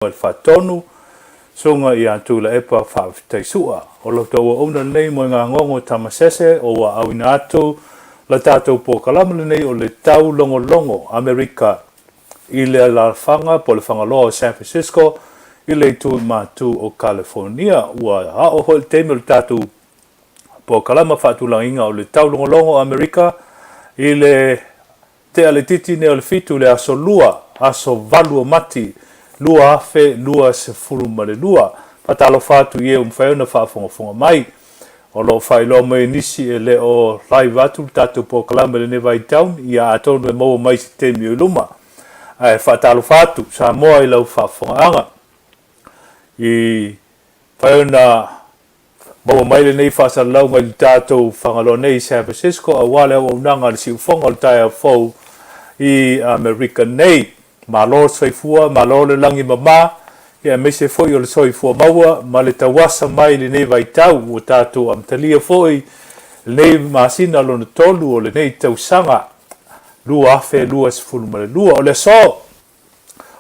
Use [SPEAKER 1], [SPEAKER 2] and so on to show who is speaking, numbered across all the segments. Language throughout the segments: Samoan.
[SPEAKER 1] Le Faatonu, Susuga ia Tuilaepa Faafetai Su'a. O lo outou auauna lenei Moegagogo Tamasese o ua auina atu la tatou polokalame lenei o le Taulogologo Amerika i le alaalafaga po o le Fagaloa o San Francisco i le itu i matu o California. Ua ao'o foi le taimi o le tatou polokalama faatulagaina o le Taulogologo Amerika i le Tea le titi nei o le fitu i le aso Lua, aso 8 o Mati, 2022. Faatalofa atu i e ua mafai ona faafogafoga mai. O lo o faailoa mai e nisi e le o live atu le tatou polokalame i lenei vaitaumi, ia atonu e maua mai i se taimi o i luma. Ae faatalofa atu Samoa i lau faafofogaaga i mafai ona Maua mai lenei faasalalauga i le tatou Fagaloa nei i San Francisco aua le auaunaga a le siufofoga o le taeao fou i Amerika nei. Malo le soifua, malo le lagi mama, ia aemaise foi o le soifua maua ma le tauasa mai i lenei vaitau ua tatou amatalia foi lenei masina lona tolu o lenei tausaga 2022. O le aso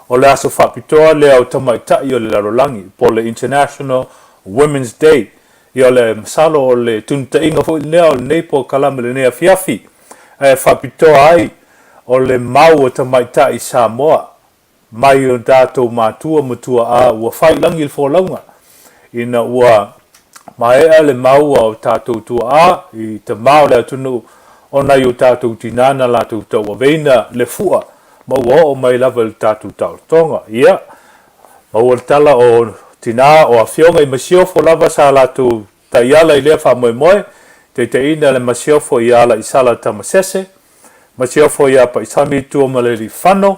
[SPEAKER 1] O le aso faapitoa lea o tamaitai o le lalolagi, po o le International Women's Day. Ia o le masalo o le tunutaiga foi lea o lenei polokalame i lenei afiafi, e faapitoa ai o le mau o tamaitai Samoa mai o tatou matua ma tuaa ua fai i lagi le folauga ina ua maea le mau a o tatou tuaa i tama o le atunuu o nai o tatou tinā na latou tauaveina le fua ma ua oo mai lava i le tatou taotoga. Ia, maua le tala o tinā o afioga i Masiofo lava sa latou taiala i lea faamoemoe, taitaiina le Masiofo ia Alaisala Tamasese, Masiofo ia Paisami Tuamalelifano,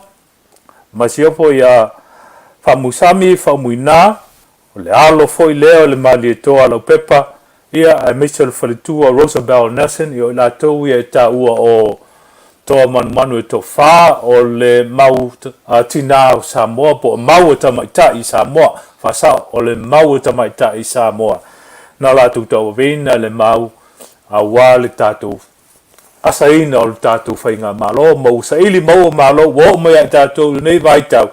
[SPEAKER 1] Masiofo ia Faamusami Faumuina, O le alo foi lea o le Malietoa Laupepa, ia, aemaise o le faletua o Rosabelle Nelson, ia o i latou ia e taua o Toa Manumanu e tofa, o le mau tinā o Samoa, po o mau o tamaitai i Samoa, faasao, o le mau o tamaitai i Samoa, na latou tauaveina le mau aua le tatou asaina o le tatou faigamalo ma ua saili maua malo ua oo mai ia i tatou i lenei vaitau,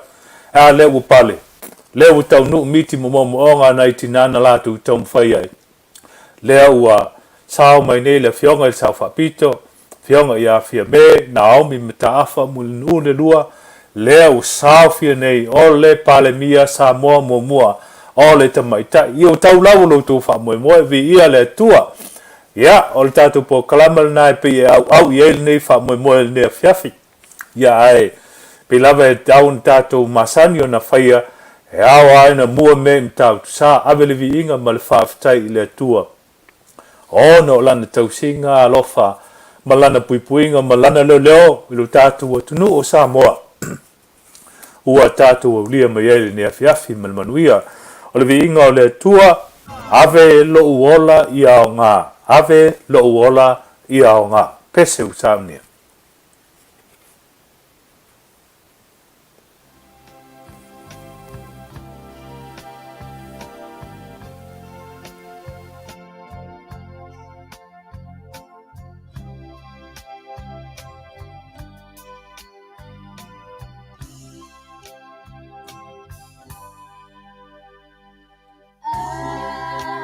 [SPEAKER 1] a lea ua pale, lea ua taunuu miti ma moomooga a nai tinā na latou i taumafai ai. Lea ua sao mai nei le Afioga i le Sao Faapito, Afioga ia Fiame, Naomi Mataafa Mulinuu le lua, lea ua saofia nei o le Palemia Samoa muamua o le tamaitai. Ia ua tau lau lo outou faamoemoe, viia le Atua. Ia, o le tatou polokalame lena e pei e auau i ai lenei faamoemoe i lenei afiafi. Ia, ae pei lava e tatau ona tatou masani ona faia e ao ai ona mua mea i matautu sa, ave le viiga ma le faafetai i le Atua ona o Lana tausiga alofa ma Lana puipuiga ma Lana leoleo i lo tatou atunuu o Samoa. Ua tatou aulia mai ai lenei afiafi ma le manuia. O le viiga o le Atua, ave lou ola ia aoga, ave lou ola ia aoga. Pese ua saunia.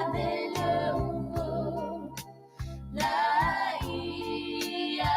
[SPEAKER 2] Ave lou ola ia.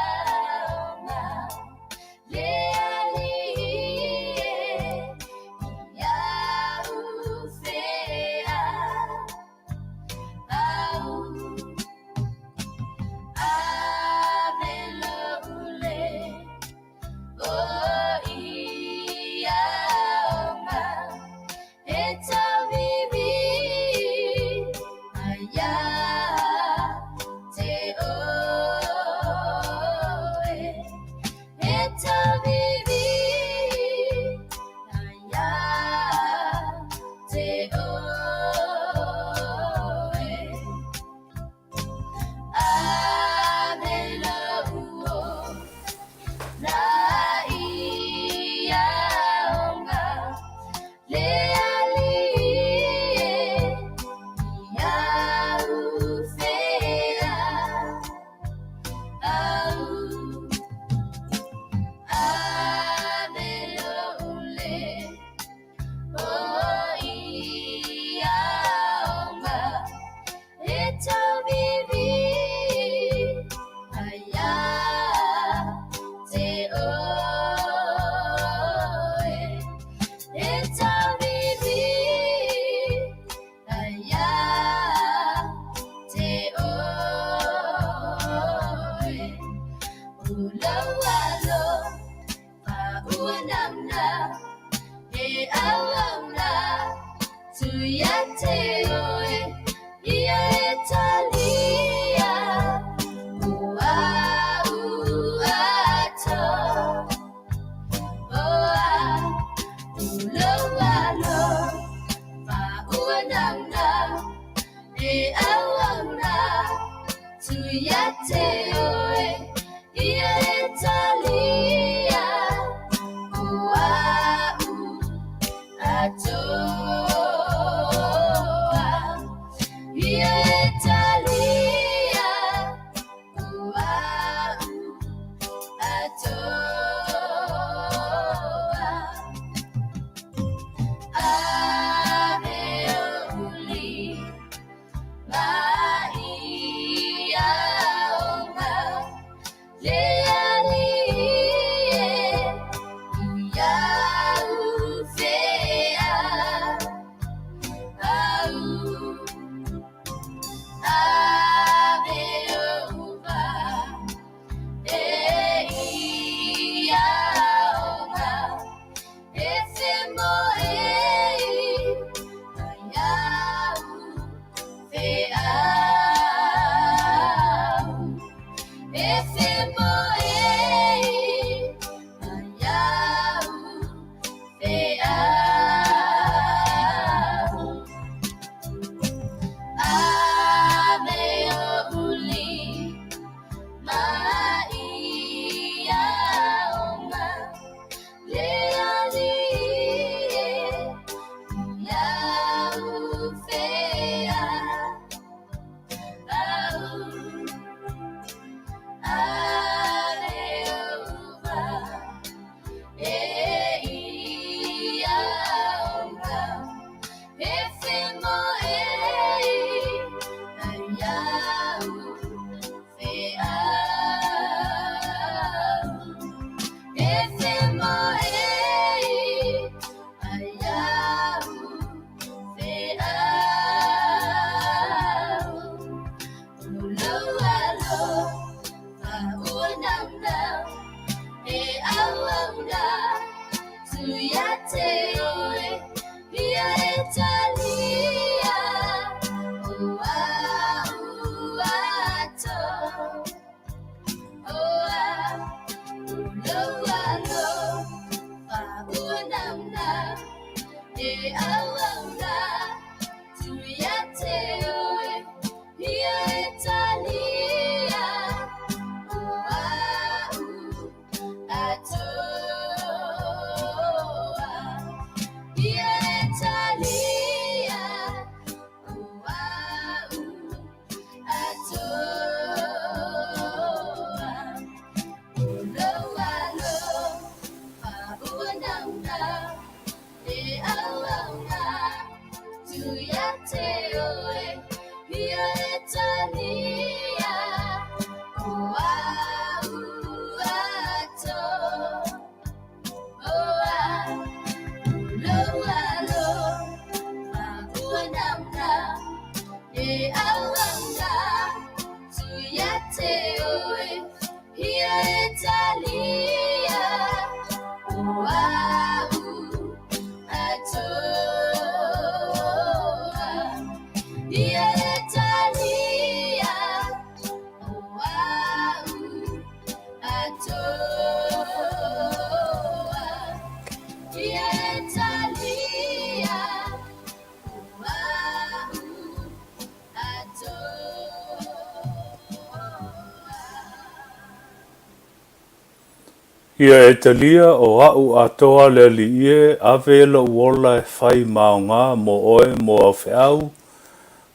[SPEAKER 1] Ia e talia ʻo aʻu atoa le Alii e, ave loʻu ola e fai ma aoga mo ʻoe mo au feau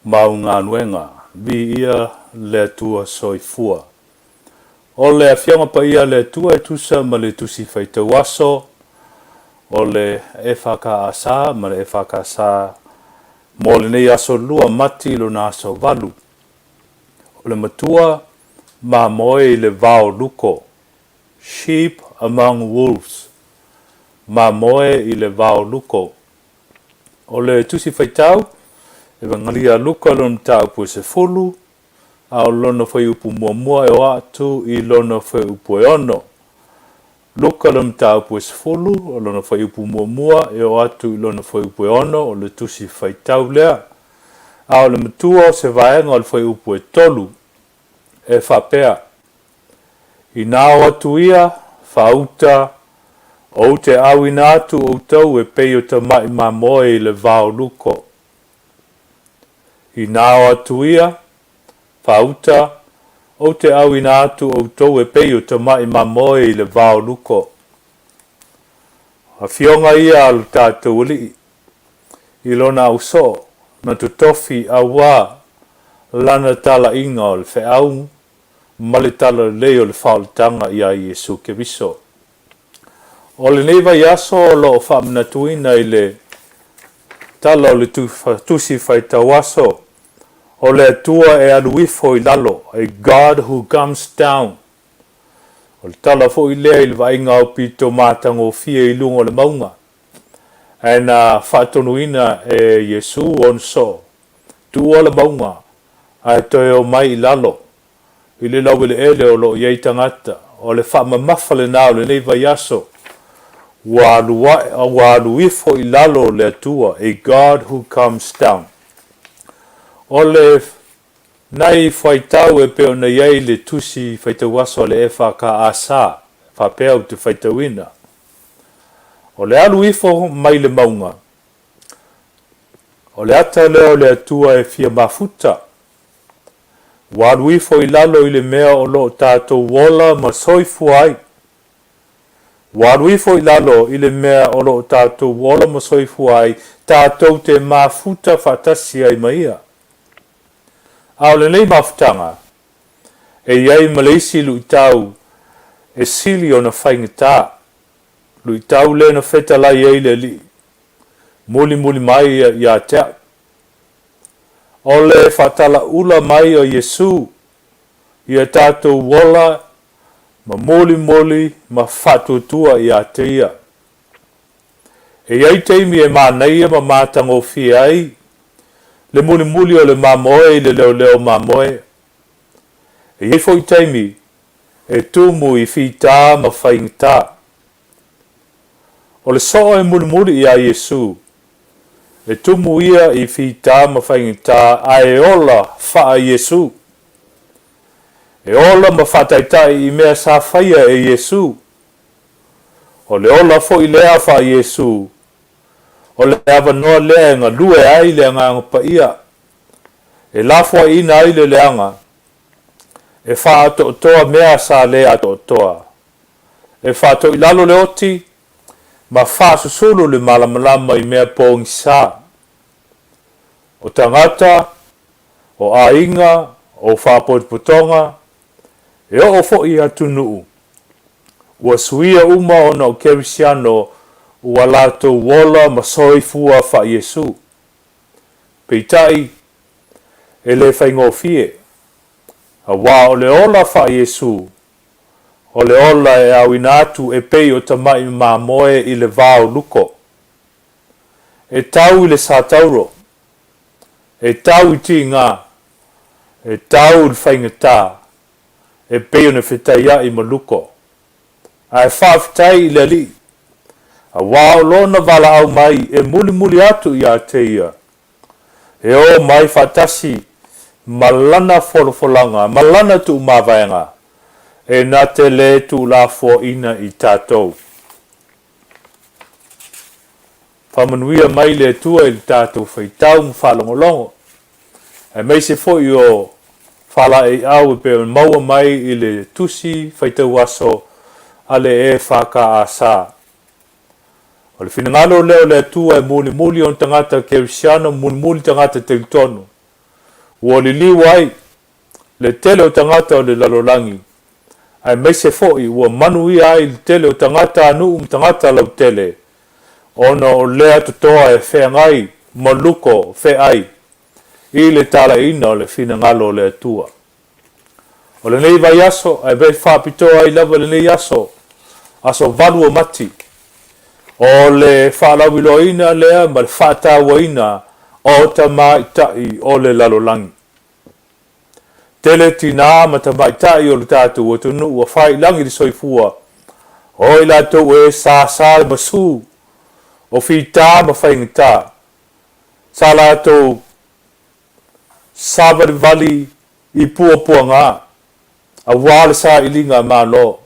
[SPEAKER 1] ma au galuega. Viia le Atua Soifua. O le Afioga Paia a le Atua e tusa ma le Tusi Faitau Aso o le EFKS ma le EFKS mo lenei aso lua Mati lona aso valu. O le matua mamoe i le vao luko, sheep among wolves, mamoe i le vao luko. O le Tusi Faitau, Evagelia a Luka lona mataupu e sefulu, a o lona fuaiupu muamua e oo atu i lona fuaiupu e ono. Luka lona mataupu e 10, o lona fuaiupu muamua e oo atu i lona fuaiupu e 6 o le Tusi Faitau lea. A o le matua o se vaega o le fuaiupu e 3 e faapea, Inā o atu ia, faauta, ou te auina atu outou e pei o tamaʻi mamoe i le vao luko. Inā o atu ia, faauta, ou te auina atu outou e pei o tamaʻi mamoe i le vao luko. Afioga ia a lo tatou Alii i lona ausoo na totofi auā lana talaiga o le feau ma le talalelei o le faaolataga iā Iesu Keriso. O lenei vaiaso o lo o faamanatuina i le Tala o le Tusi Faitauaso, o le Atua e alu ifo i lalo, a God who comes down. O le tala foi lea i le vaaiga aupito matagofie i luga o le mauga, ae na faatonuina e Iesu ona soo, Tuua le mauga, ae toe o mai i lalo, i le laueleele o lo o i ai tagata. O le faamamafa lena o lenei vaiaso, ua alu ae, ua alu ifo i lalo le Atua, a God who comes down. O le nai faitau e pei ona i ai le tusi faitauaso a le EFKS, faapea ou te faitauina. O le alu ifo mai le mauga, O le ata lea o le Atua e fia mafuta. Ua alu ifo i lalo i le mea o lo o tatou ola ma soifua ai. Ua alu ifo i lalo i le mea o lo o tatou ola ma soifua ai, tatou te mafuta faatasi ai ma Ia. A o lenei mafutaga, e i ai ma le isi luitau e sili ona faigata, luitau lea na fetalai ai le Alii, mulimuli mai ia te au. O le faatalaula mai o Iesu ia tatou ola ma mulimuli ma faatuatua ia te Ia. E i ai taimi e manaia ma matagofie ai le mulimuli o le mamoe i le leoleo mamoe. E i ai foi taimi e tumu i fita ma faigata. O le soo e mulimuli iā Iesu, e tumu ia i fita ma faigata ae ola faa Iesu. E ola ma faataitai i mea sa faia e Iesu. O le ola foi lea faa Iesu, o le avanoa lea e galue ai le Agaga Paia, e lafoaiina ai le leaga, e faaatoatoa mea sa le atoatoa, e faatoilalo le oti ma faasusulu le malamalama i mea pogisa. O tagata, o aiga, o faapotopotoga, e oo foi i atunuu, ua suia uma ona o Kerisiano ua latou ola ma soifua faa-Iesu. Peitai, e le faigofie, auā o le ola faa-Iesu, o le ola e auina atu e pei o tamaʻi mamoe i le vao luko. E tau i le satauro, e tau i tigā, e tau i le faigata, e pei ona fetaiaʻi ma luko. Ae faafetai i le Alii, auā o Lona valaau mai e mulimuli atu iā te Ia, e ō mai faatasi ma Lana folafolaga ma Lana tuumavaega, e na te lē tuulafoaina i tatou. Faamanuia mai le Atua i le tatou faitau ma faalogologo, aemaise foi o faalaeiau e pei ona maua mai i le Tusi Faitau Aso a le EFKS. O le finagalo lea o le Atua e mulimuli ona tagata kerisiano, mulimuli tagata talitonu, ua liliu ai le tele o tagata o le lalolagi, aemaise foi ua manuia ai le tele o tagata a nuu ma tagata lautele, ona o lea totoa e feagai ma luko feai i le talaiina o le finagalo o le Atua. O lenei vaiaso, ae faapitoa ai lava lenei aso, aso 8 o Mati, o le faalauiloaina lea ma le faatauaina o tamaitai o le lalolagi. Tele tinā ma tamaitai o le tatou atunuu ua fai i lagi le soifua. O i latou e sasa le masu o fita ma faigata, sa latou savalivali i puapuaga aua le sailiga a Malo,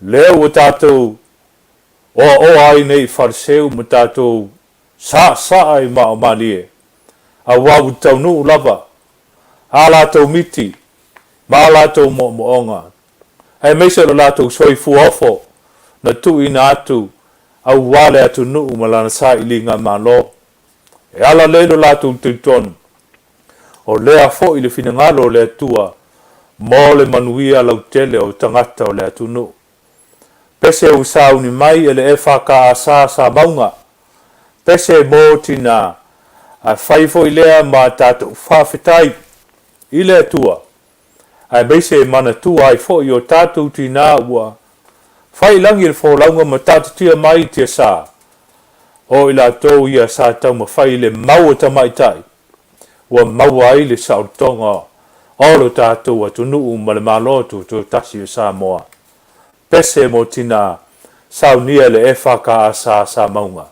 [SPEAKER 1] lea ua tatou oaoa ai nei i Faleseu ma tatou saasaa i Maaomalie, aua ua taunuu lava a latou miti ma a latou moomooga, aemaise o le latou soifua ofo na tuuina atu aua le atunuu ma lana sailiga Malo. E ala lea i lo latou talitonu, o lea foi le finagalo o le Atua mo le manuia lautele o tagata o le atunuu. Pese ua sauni mai e le EFKS sa mauga, pese mo tina, ae fai foi lea ma tatou faafetai i le Atua, aemaise e manatua ai foi o tatou tina ua fai i lagi le folauga ma taatitia mai i tiasa, o i latou ia sa taumafai i le mau a tamaitai ua maua ai le saolotoga o lo tatou atunuu ma le Malo Tutoatasi o Samoa. Pese mo tina, saunia le EFKS sa mauga.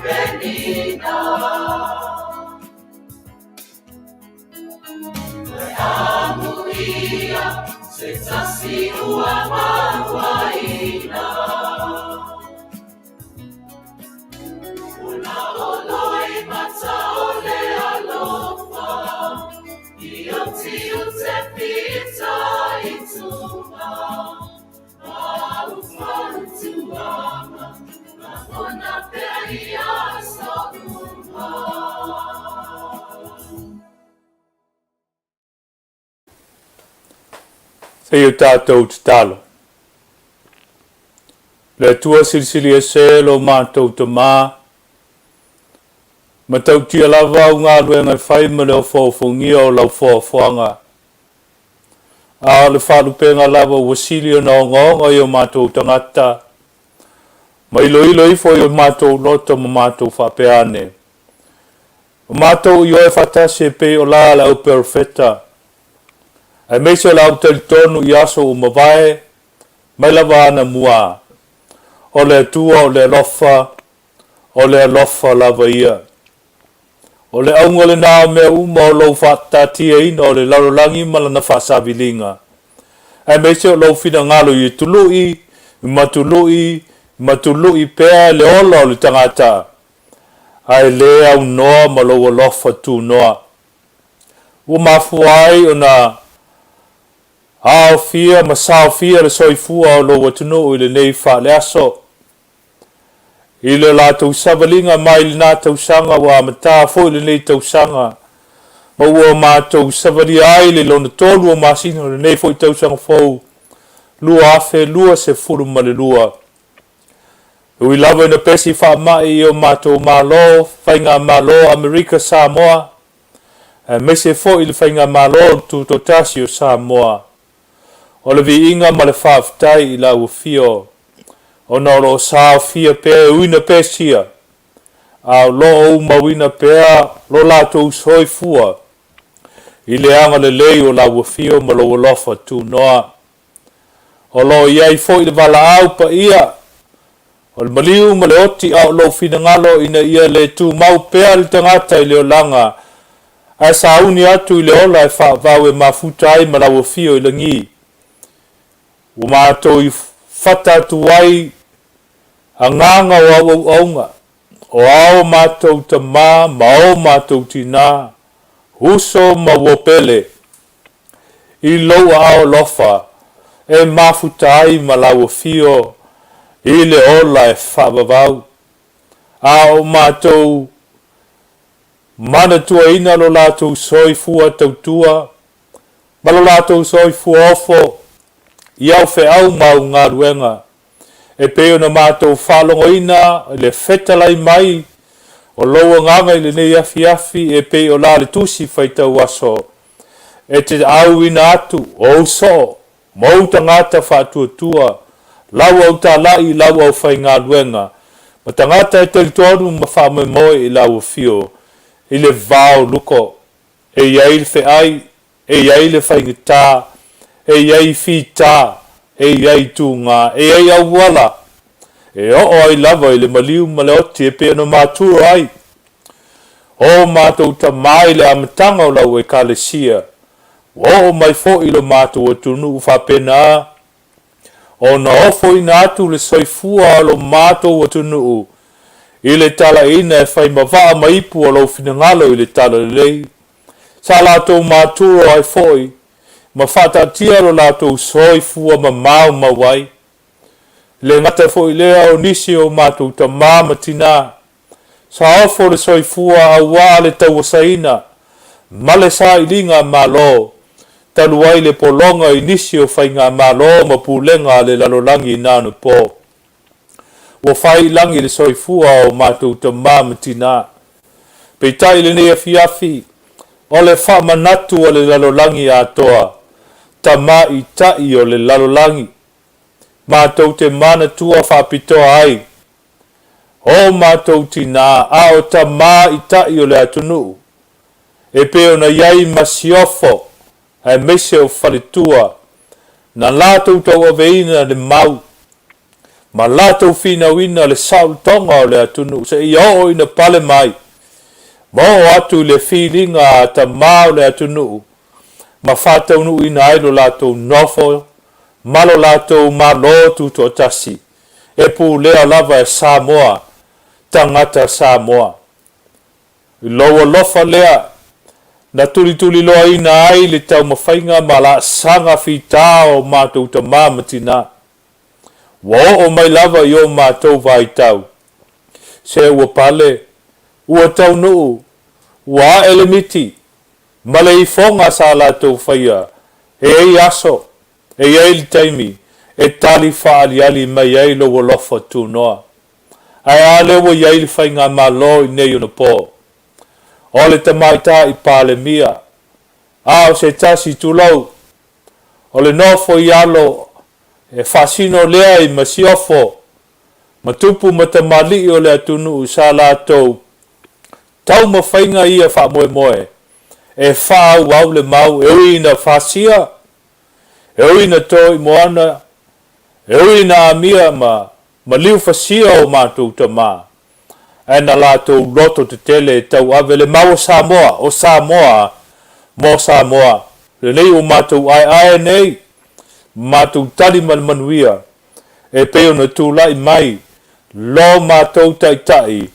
[SPEAKER 1] Penina. Amuia se tasi ua mauaina. Ona oloi mata o le alofa, i o tiu te pita i tunga. Au fautuaga, lagona pea i aso uma. Se i o tātou tatalo. Le Atua Silisili Ese lo matou Tamā, matautia lava au galuega e fai ma le ofoofogia o lau foafoaga. A o le faalupega lava ua sili ona ogaoga i o matou tagata, ma iloilo ifo i o matou loto ma matou faapea ane, O matou i oe faatasi e pei o la le au perofeta, aemaise o le au talitonu i aso ua mavae, mai lava ana muā. O le Atua o le alofa, o le alofa lava ia. O le auga lena o mea uma o lou faatatiaina o le lalolagi ma lana faasaviliga, aemaise o lou finagalo ia tului ma tului ma tului pea le ola o le tagata, ae le aunoa ma lou alofa tunoa. Ua mafua ai ona aofia ma saofia le soifua o lou atunuu i lenei faaleaso. I le latou savaliga mai lena tausaga ua amata foi lenei tausaga, ma ua matou savalia ai le lona tolu o masina o lenei foi tausaga fou 2022. E ui lava ina pesi faamai i o matou Malo, Faigamalo Amerika Samoa, aemaise foi le Faigamalo o le Tutoatasi o Samoa. O le viiga ma le faafetai i lau Afio, ona o lo o saofia pea e uina pesia, a o lo o umauina pea lo latou soifua i le agalelei o lau Afio ma lou alofa tunoa. O lo o i ai foi le valaau paia o le maliu ma le oti a o lou finagalo ina ia le tumau pea le tagata i le olaga ae sauni atu i le ola e faavau e mafuta ai ma lau afio i lagi. Ua matou i fata atu ai agaga o au auaunga, o ao matou tamā ma o matou tinā, uso ma uo pele, i lou aao alofa e mafuta ai ma lau afio i le ola e faavavau, a o matou manatuaina lo latou soifua tautua ma lo latou soifua ofo i au feau ma au galuega, e pei ona matou faalogoina i le fetalai mai o lou agaga i lenei afiafi e pei o la le tusi faitau aso e te auina atu ou soo ma ou tagata faatuatua, lau autalai i lau aufaigaluega, ma tagata e talitonu ma faamoemoe i lau afio i le vao luko. E i ai le feai, e i ai le faigata, e i ai fita, e i ai tuga, e i ai auala, e oo ai lava i le maliu ma le oti e pei ona maturo ai o matou tamā i le amataga o lau Ekalesia, ua oo mai foi i lo matou atunuu faapena ona ofoina atu le soifua o lo matou atunuu i le talaina e fai ma vaa ma ipu o lou finagalo i le talalelei. Sa latou maturo ai foi ma faataatia lo latou soifua mamao mau ai. E le gata foi lea o nisi o matou tamā ma tinā, sa ofo le soifua auā le tauasaina ma le sailiga Malo, talu ai le pologa i nisi o faigamalo ma pulega a le lalolagi i naanapo. Ua fai i lagi le soifua o matou tamā ma tinā. Peitai i lenei afiafi, o le faamanatu a le lalolagi atoa, tamaitai o le lalolagi, matou te manatua faapitoa ai o matou tinā, a o tamaitai o le atunuu, e pei ona i ai ma siofo, aemaise o faletua, na latou tauaveina le mau. ma latou finauina le saolotoga o le atunuu seia oo ina pale mai ma oo atu i le filiga a tama o le atunuu ma faataunuuina ai lo latou nofo ma lo latou Malo tutoatasi e pulea lava e Samoa, tagata Samoa. I lou alofa lea na tulituliloaina ai le taumafaiga ma laasaga fita o matou tama ma tina. Ua oo mai lava i o matou vaitau, se ua pale, ua taunuu, ua ae le miti, ma le ifoga sa latou faia, e i ai aso, e i ai le taimi e tali faaaliali mai ai lou alofa tunoa. Ae a lea ua i ai le faigamalo i nei ona po? O le Tamaitai Palemia, a o se tasi tulou, o le nofo i alo e faasino lea i masiofo ma tupu ma tamalii o le atunuu sa latou taumafaiga ia faamoemoe e faaauau le mau e ui ina fasia, e ui ina to i moana, e ui ina amia ma maliu fasia o matou tama, ae na latou loto tetele e tauave le mau o Samoa, o Samoa mo Samoa. Lenei ua matou aeae nei, matou tali ma le manuia, e pei ona tulai mai lo matou Taitai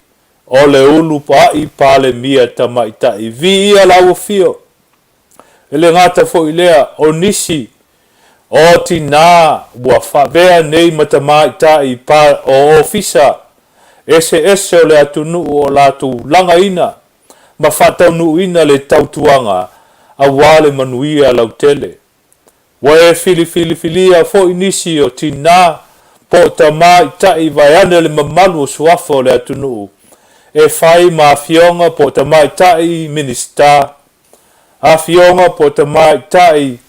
[SPEAKER 1] o le uluai Palemia Tamaitai. Viia lau Afio! E le gata foi i lea, o nisi o tinā ua faavea nei ma tamaitai pa o ofisa eseese o le atunuu o latou lagaina ma faataunuuina le tautuaga aua le manuia lautele. Ua e filifilifilia foi nisi o tinā po o tamaitai vaeane le mamalu o suafa o le atunuu e fai ma afioga po o tamaitai Minisita, afioga po o tamaitai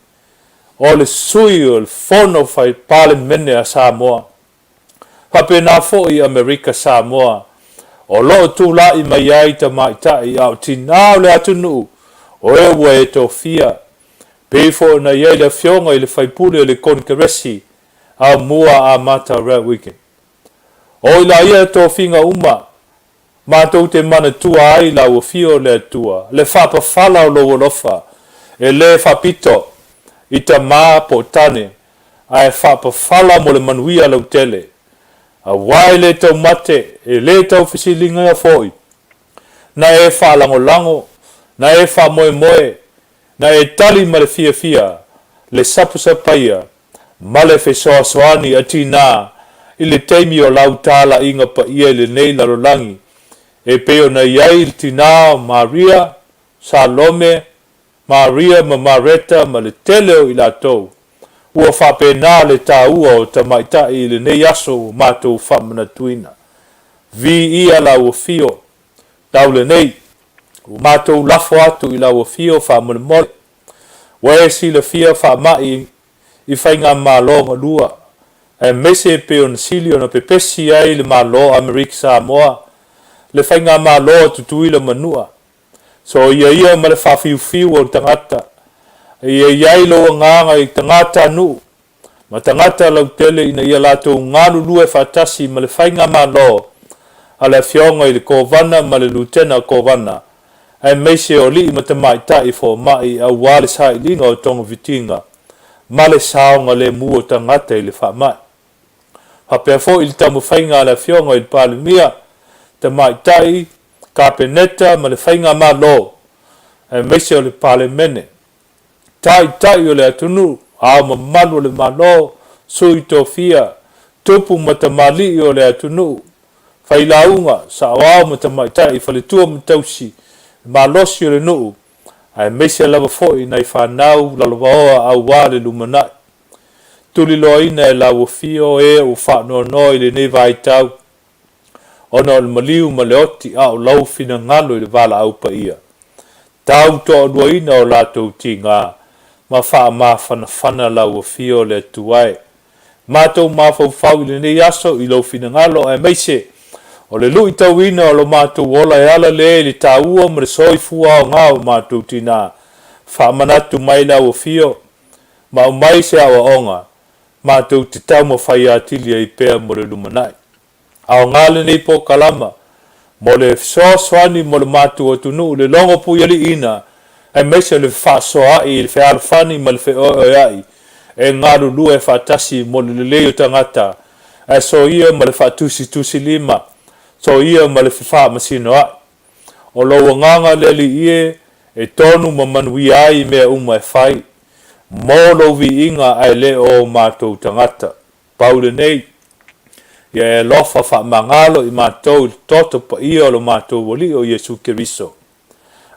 [SPEAKER 1] o le Sui o le Fono Fai Palemene a Samoa. Faapena foi i Amerika Samoa, o lo o tulai mai ai tamaitai a o tinā o le atunuu o e ua e tofia, pei foi ona i ai le Afioga i le Faipule o le Konikeresi a mua a Martha Redwigan. O i la ia tofiga uma, matou te manatua ai lau Afio o le Atua, le faapafala o lou alofa, e le faapito i tama po o tane, ae faapafala mo le manuia lautele. Aua e le taumate, e le taufesiligia foi, na e faalagolago, na e faamoemoe, na e tali ma le fiafia le sapasapaia ma le fesoasoani a tinā i le taimi o lau talaiga paia i lenei lalolagi, e pei ona i ai le tinā o Maria, Salome, Maria ma Mareta ma le tele o i latou. Ua faapena le taua o tamaitai i lenei aso ua matou faamanatuina. Viia lau afio, tau lenei, ua matou lafo atu i lau afio faamolemole. Ua e silafia faamai i faigamalo galua, aemaise e pei ona sili ona pepesi ai le Malo o Amerika Samoa, le faigamalo a Tutuila ma Manua. Soia ia ma le faafiufiu o tagata, ia i ai lou agaga i tagatanuu ma tagata lautele ina ia latou galulue faatasi ma le faigamalo a le Afioga i le Kovana ma le Lutena Kovana, aemaise o alii ma tamaitai fomai aua le sailiga o togafitiga ma le saogalemu o tagata i le faamai. Faapea foi le taumafaiga a le Afioga i le Palemia, Tamaitai, Kapeneta ma le Faigamalo, aemaise o le Palemene, Taitai o le atunuu, Ao Mamalu o le Malo, Sui Tofia, Tupu ma Tamalii o le atunuu, Failauga, Saoao ma Tamaitai, Faletua ma Tausi, le malosi o le nuu, aemaise lava foi nai fanau lalovaoa aua le lumanai. Tuliloaina e lau afio e ua faanoanoa i lenei vaitau, ona o le maliu ma le oti a o lau finagalo i le valaau paia. Tau toaluaina o latou tiga, ma faamafanafana lau afio le Atua e. Matou mafaufau i lenei aso i lou finagalo aemaise o le luitauina o lo matou ola e ala lea i le taua ma le soifua aoga o matou tina. Faamanatu mai lau afio ma aumai se aoaoga. matou te taumafai atili ai pea mo le lumanai. Aoga lenei polokalama mo le fesoasoani mo le matou atunuu i le logo puialiiina aemaise o le fefaasoaai i le fealofani ma le feoeoeai e galulue faatasi mo le lelei o tagata ae soia ma le faatusitusilima, soia ma le fefaamasinoai. O lou agaga le Alii e, e tonu ma manuia ai mea uma e fai, mo lou viiga ae le o matou tagata. Pau lenei, ia e alofa faamagalo i matou i le toto paia o lo matou Alii o Iesu Keriso.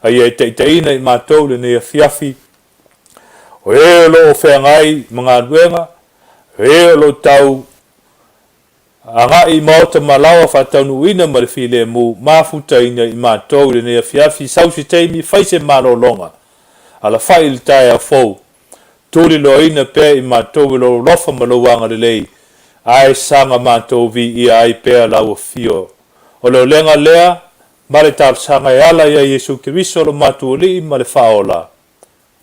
[SPEAKER 1] A ia e taitaiina i matou i lenei afiafi, o e o lo o feagai ma galuega, o e o lo o tau agai i maota ma laoa faataunuuina ma le filemu, mafutaina i matou i lenei afiafi, sau se taimi, fai se malologa, alafai i le taeao fou, Tuliloaina pea i matou e lou alofa ma lou agalelei, ae saga matou viia ai pea lau afio. O le olega lea ma le talosaga e ala ia Iesu Keriso lo matou Alii ma le Faaola.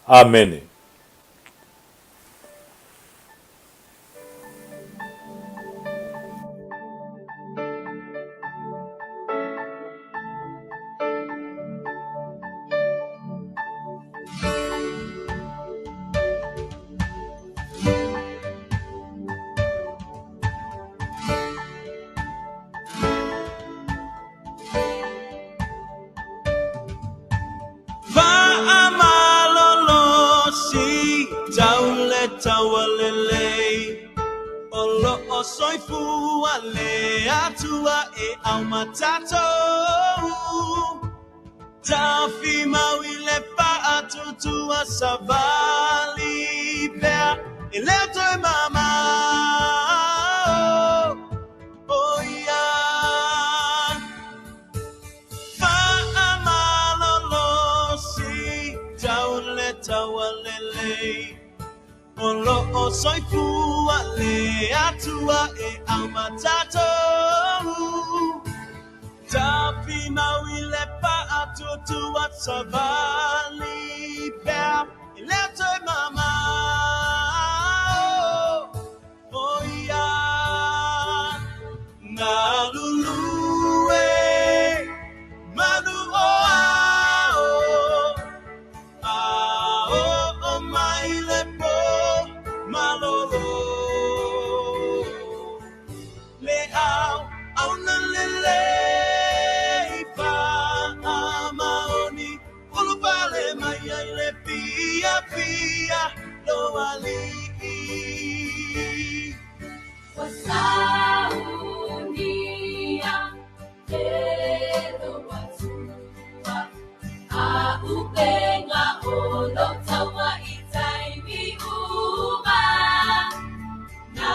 [SPEAKER 1] Amene.
[SPEAKER 2] Faamalolosi tau le taua lelei o loo soifua le Atua e auma tatou Tafimau i le faatutua savali pea e le o toe mamao o ia Faamalolosi tau le taua lelei O loo soifua le Atua e auma tatou Tafimau i le faatuatua savali pea e le o toe mamao O ia Galulue manu o ao A oo mai le po malolo Le ao auna lelei faamaoni Ulufale mai ai le fiafia lou alii.
[SPEAKER 3] Ua saunia e lou Atua A'upenga o lou taua i taimi uma. Na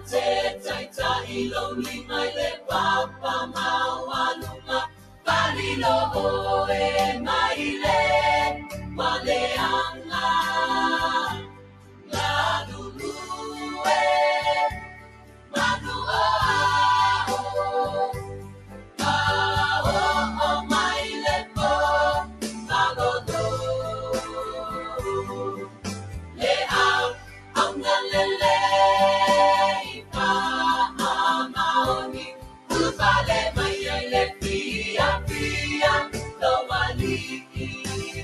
[SPEAKER 3] te taitai lou lima i le papa maualuga, Palilo oe mai le maleaga. Galulue manu o ao, A oo mai le po malolo. Le ao auna lelei faamaoni, Ulufale mai ai le fiafia lou alii.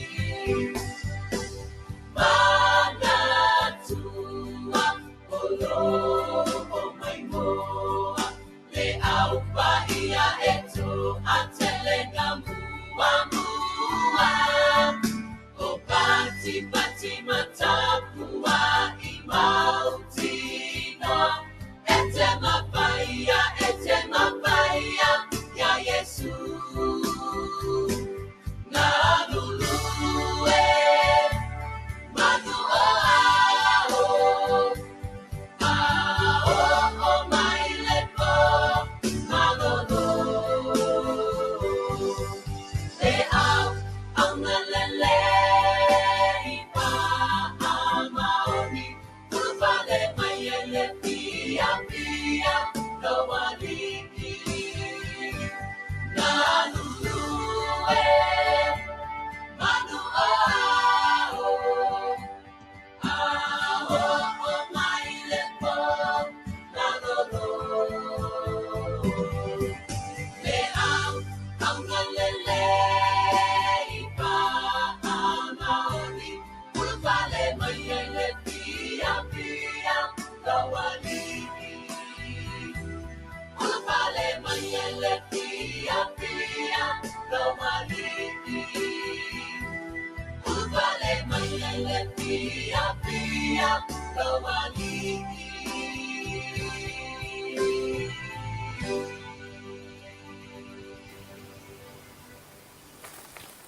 [SPEAKER 3] Le piapia lou alii.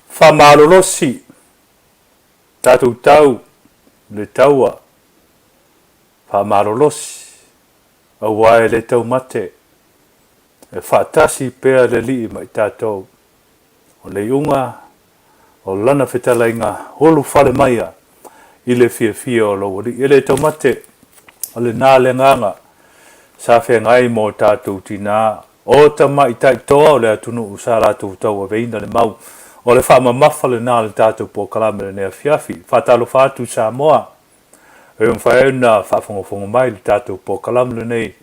[SPEAKER 1] Faamalolosi tatou tau le taua, faamalolosi, aua e le taumate, e faatasi pea le Alii ma i tatou. O le iuga o Lana fetalaiga ulufale maia i le fiafia o lou Alii. E le taumate, o lena le agaga sa feagai mo tatou tina o tamaitai toa o le atunuu sa latou tauaveina le mau. O le faamamafa lena o le tatou polokalame i lenei afiafi. Faatalofa atu Samoa, e mafai ai ona faafogafoga mai i le tatou polokalame lenei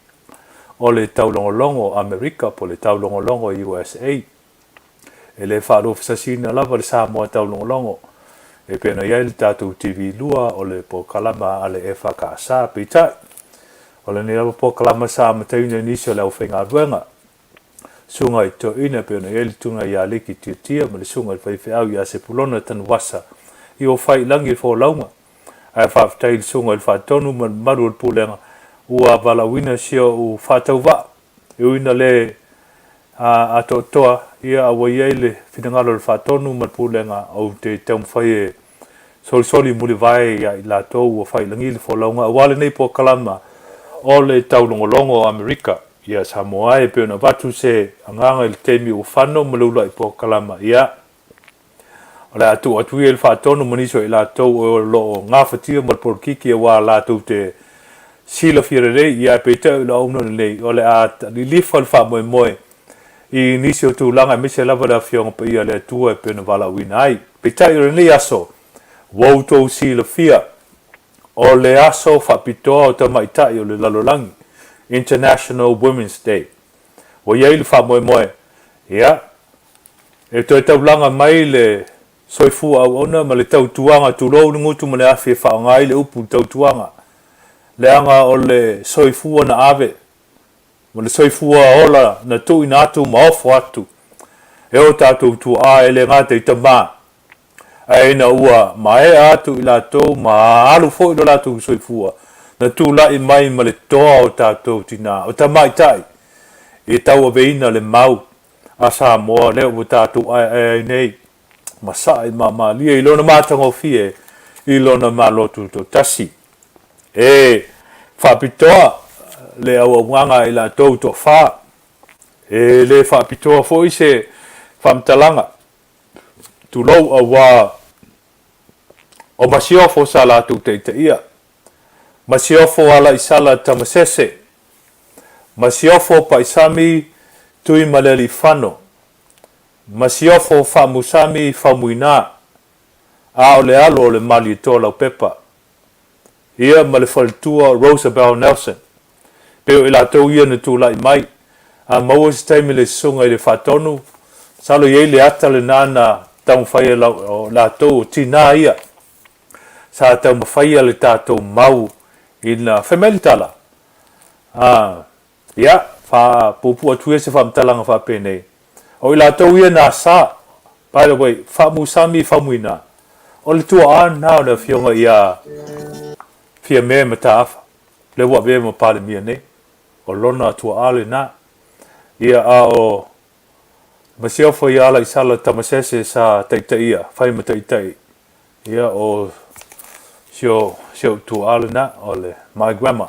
[SPEAKER 1] o le Taulogologo Amerika po o le Taulogologo USA. E le faaluafesasiina lava le Samoa Taulogologo e pei ona i ai le tatou TV 2 o le polokalama a le EFKS. Peitai, o lenei lava polokalama sa amataina i nisi o le aufaigaluega, Susuga i Toeaina e pei ona i ai le Tuna ia Liki Tiatia ma le Susuga i le Faifeau ia Sepulona Tanuvasa i o fai i lagi le folauga. Ae faafetai i le Susuga i le Faatonu ma le mamalu o le Pulega ua valaauina si ou faatauvaa E ui ina le atoatoa, ia, a ua i ai le finagalo o le Faatonu ma le Pulega, ou te taumafai e solisoli mulivae ia i latou ua fai i lagi le folauga aua lenei polokalama o le taulogologo o Amerika ia Samoa e pei ona avatu se agaga i le taimi ua fano ma le uluai polokalama, ia, o le a tuu atu ia i le Faatonu ma nisi o i latou o lo o gafatia ma le polokiki aua latou te silafia lelei, ia ae peitai o le auauna lenei o le a lilifa le faamoemoe i nisi o tulaga aemaise lava le Afioga Paia a le Atua e pei ona valaauina ai. Peitai o lenei aso, ua outou silafia, o le aso faapitoa o tamaitai o le lalolagi, International Women's Day. Ua i ai le faamoemoe, ia, e toe taulaga mai le soifua auauna ma le tautuaga, tulou le gutu ma le afi e faaaoga ai le upu tautuaga, leaga o le soifua na ave ma le soifua ola na tuuina atu ma ofo atu e o tatou tuaa e le gata i tama, ae ina ua maea atu i latou ma alu foi lo latou soifua, na tulai mai ma le toa o tatou tina, o tamaitai, i tauaveina le mau a Samoa lea ua tatou aeae ai nei ma sa'i ma malie i lona matagofie i lona Malo Tutoatasi. E faapitoa le auaunaga a i latou toafa, e le faapitoa foi se faamatalaga, tulou, auā o Masiofo sa latou taitaia, Masiofo Alaisala Tamasese, Masiofo Paisami Tuimalealiifano, Masiofo Faamusami Faumuina, a o le alo o le Malietoa Laupepa, ia ma le faletua Rosabelle Nelson. Pei o i latou ia na tulai mai. A maua se taimi le susuga i le Faatonu, masalo e i ai le ata lena na taumafai e latou o tinā ia sa taumafaia le tatou mau ina fai mai le tala, a, ia, faapuupuu atu ia se faamatalaga faapenei, o i latou ia na sa, by the way, Faamusami Faumuina, o le tuaa lena o le afioga ia Fiame Mataafa, lea ua avea ma Palemia nei, o lona tuaa lena. Ia, a o Masiofo ia Alaisala Tamasese sa taitaia, fai ma taitai, ia o si o si ou tuaa lena, o le my grandma.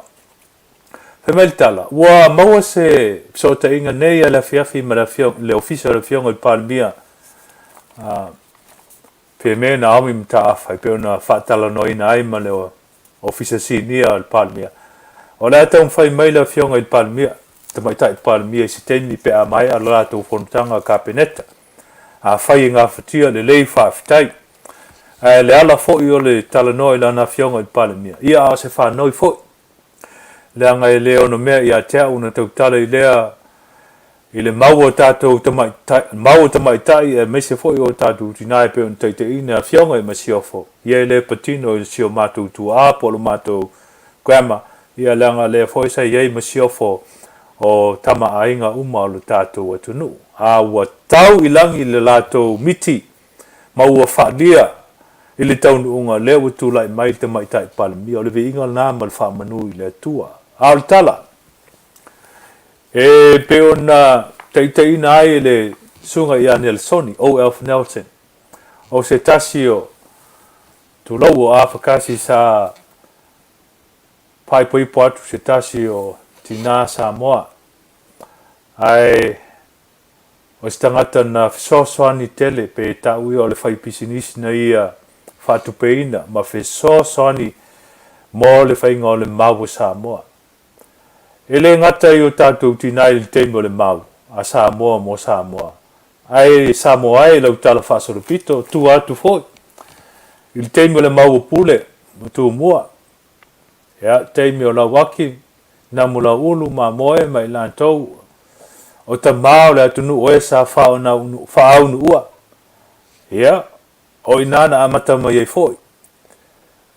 [SPEAKER 1] Fai mai le tala, ua maua se fesootaiga nei a le afiafi ma le afioga, le ofisa o le afioga i le Palemia, a, Fiame Naomi Mataafa, e pei ona faatalanoaina ai ma le Ofisa Sinia o le Palemia. O le a taumafai mai le Afioga i le Palemia, Tamaitai Palemia i se taimi pe a maea le latou fonotaga Kapeneta. Afai e gafatia, lelei, faafetai. Ae le ala foi o le talanoa i lana Afioga i le Palemia, ia a o se faanoi foi. Leaga e le onomea ia te au ona tautala i lea i le mau o tatou tamaitai, mau o tamaitai aemaise foi o tatou tina e pei ona taitaiina afioga i Masiofo, ia e le patino i si o matou tuaa po o lo matou grandma, ia leaga lea foi sa i ai Masiofo o tama aiga uma o lo tatou atunuu, a ua tau i lagi le latou miti ma ua faalia. I le taunuuga, lea ua tulai mai le Tamaitai Palemia, o le viiga lena ma le faamanu i le Atua. A o le tala, e pei ona taitaiina ai e le Susuga ia Nelisoni, OF Nelson, o se tasi o tulou o afakasi sa faaipoipo atu se tasi o tinā Samoa, ae O se tagata na fesoasoani tele pe tau ia o le faipisinisi na ia faatupeina ma fesoasoani mo le faiga o le mau a Samoa. E le gata i o tatou tina i le taimi o le mau a Samoa mo Samoa, ae Samoa e lau tala faasolopito, tua atu foi i le taimi o le mau o Pule ma Tumua, Ia, taimi o Lauaki, Namulauulu, Mamoe ma i latou, o tama o le atunuu e sa faaunuua. Ia, o i ina na amata mai ai foi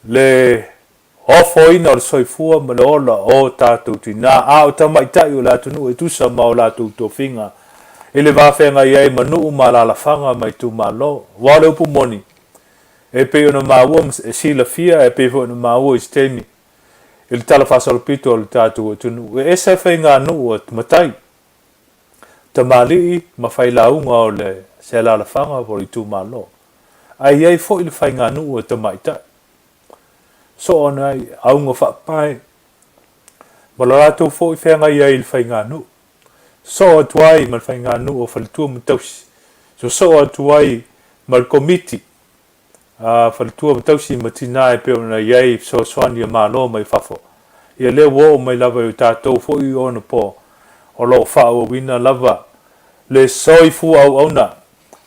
[SPEAKER 1] le ofoina o le soifua ma le ola o tatou tinā, a o tamaitai o le atunuu e tusa ma o latou tofiga i le va feagai ai ma nuu ma alaalafaga ma itumalo. Aua o le upu moni, E pei ona maua ma e silafia, e pei foi ona maua i se taimi i le Tala Faasolopito o le tatou atunuu, e ese faiganuu a matai, tamalii ma failauga o le se alaalafaga po o le itumalo, ae i ai foi le faiganuu a tamaitai. Soo ana ai auga faapae ma lo latou foi feagai ai i le faiganuu. Soo atu ai ma le faiganuu o faletua ma tausi, sosoo atu ai ma le komiti a faletua ma tausi ma tina e pei ona i ai fesoasoani a Malo mai fafo. Ia lea ua oo mai lava i o tatou foi ona po o lo o faaauauina lava le soifua auauna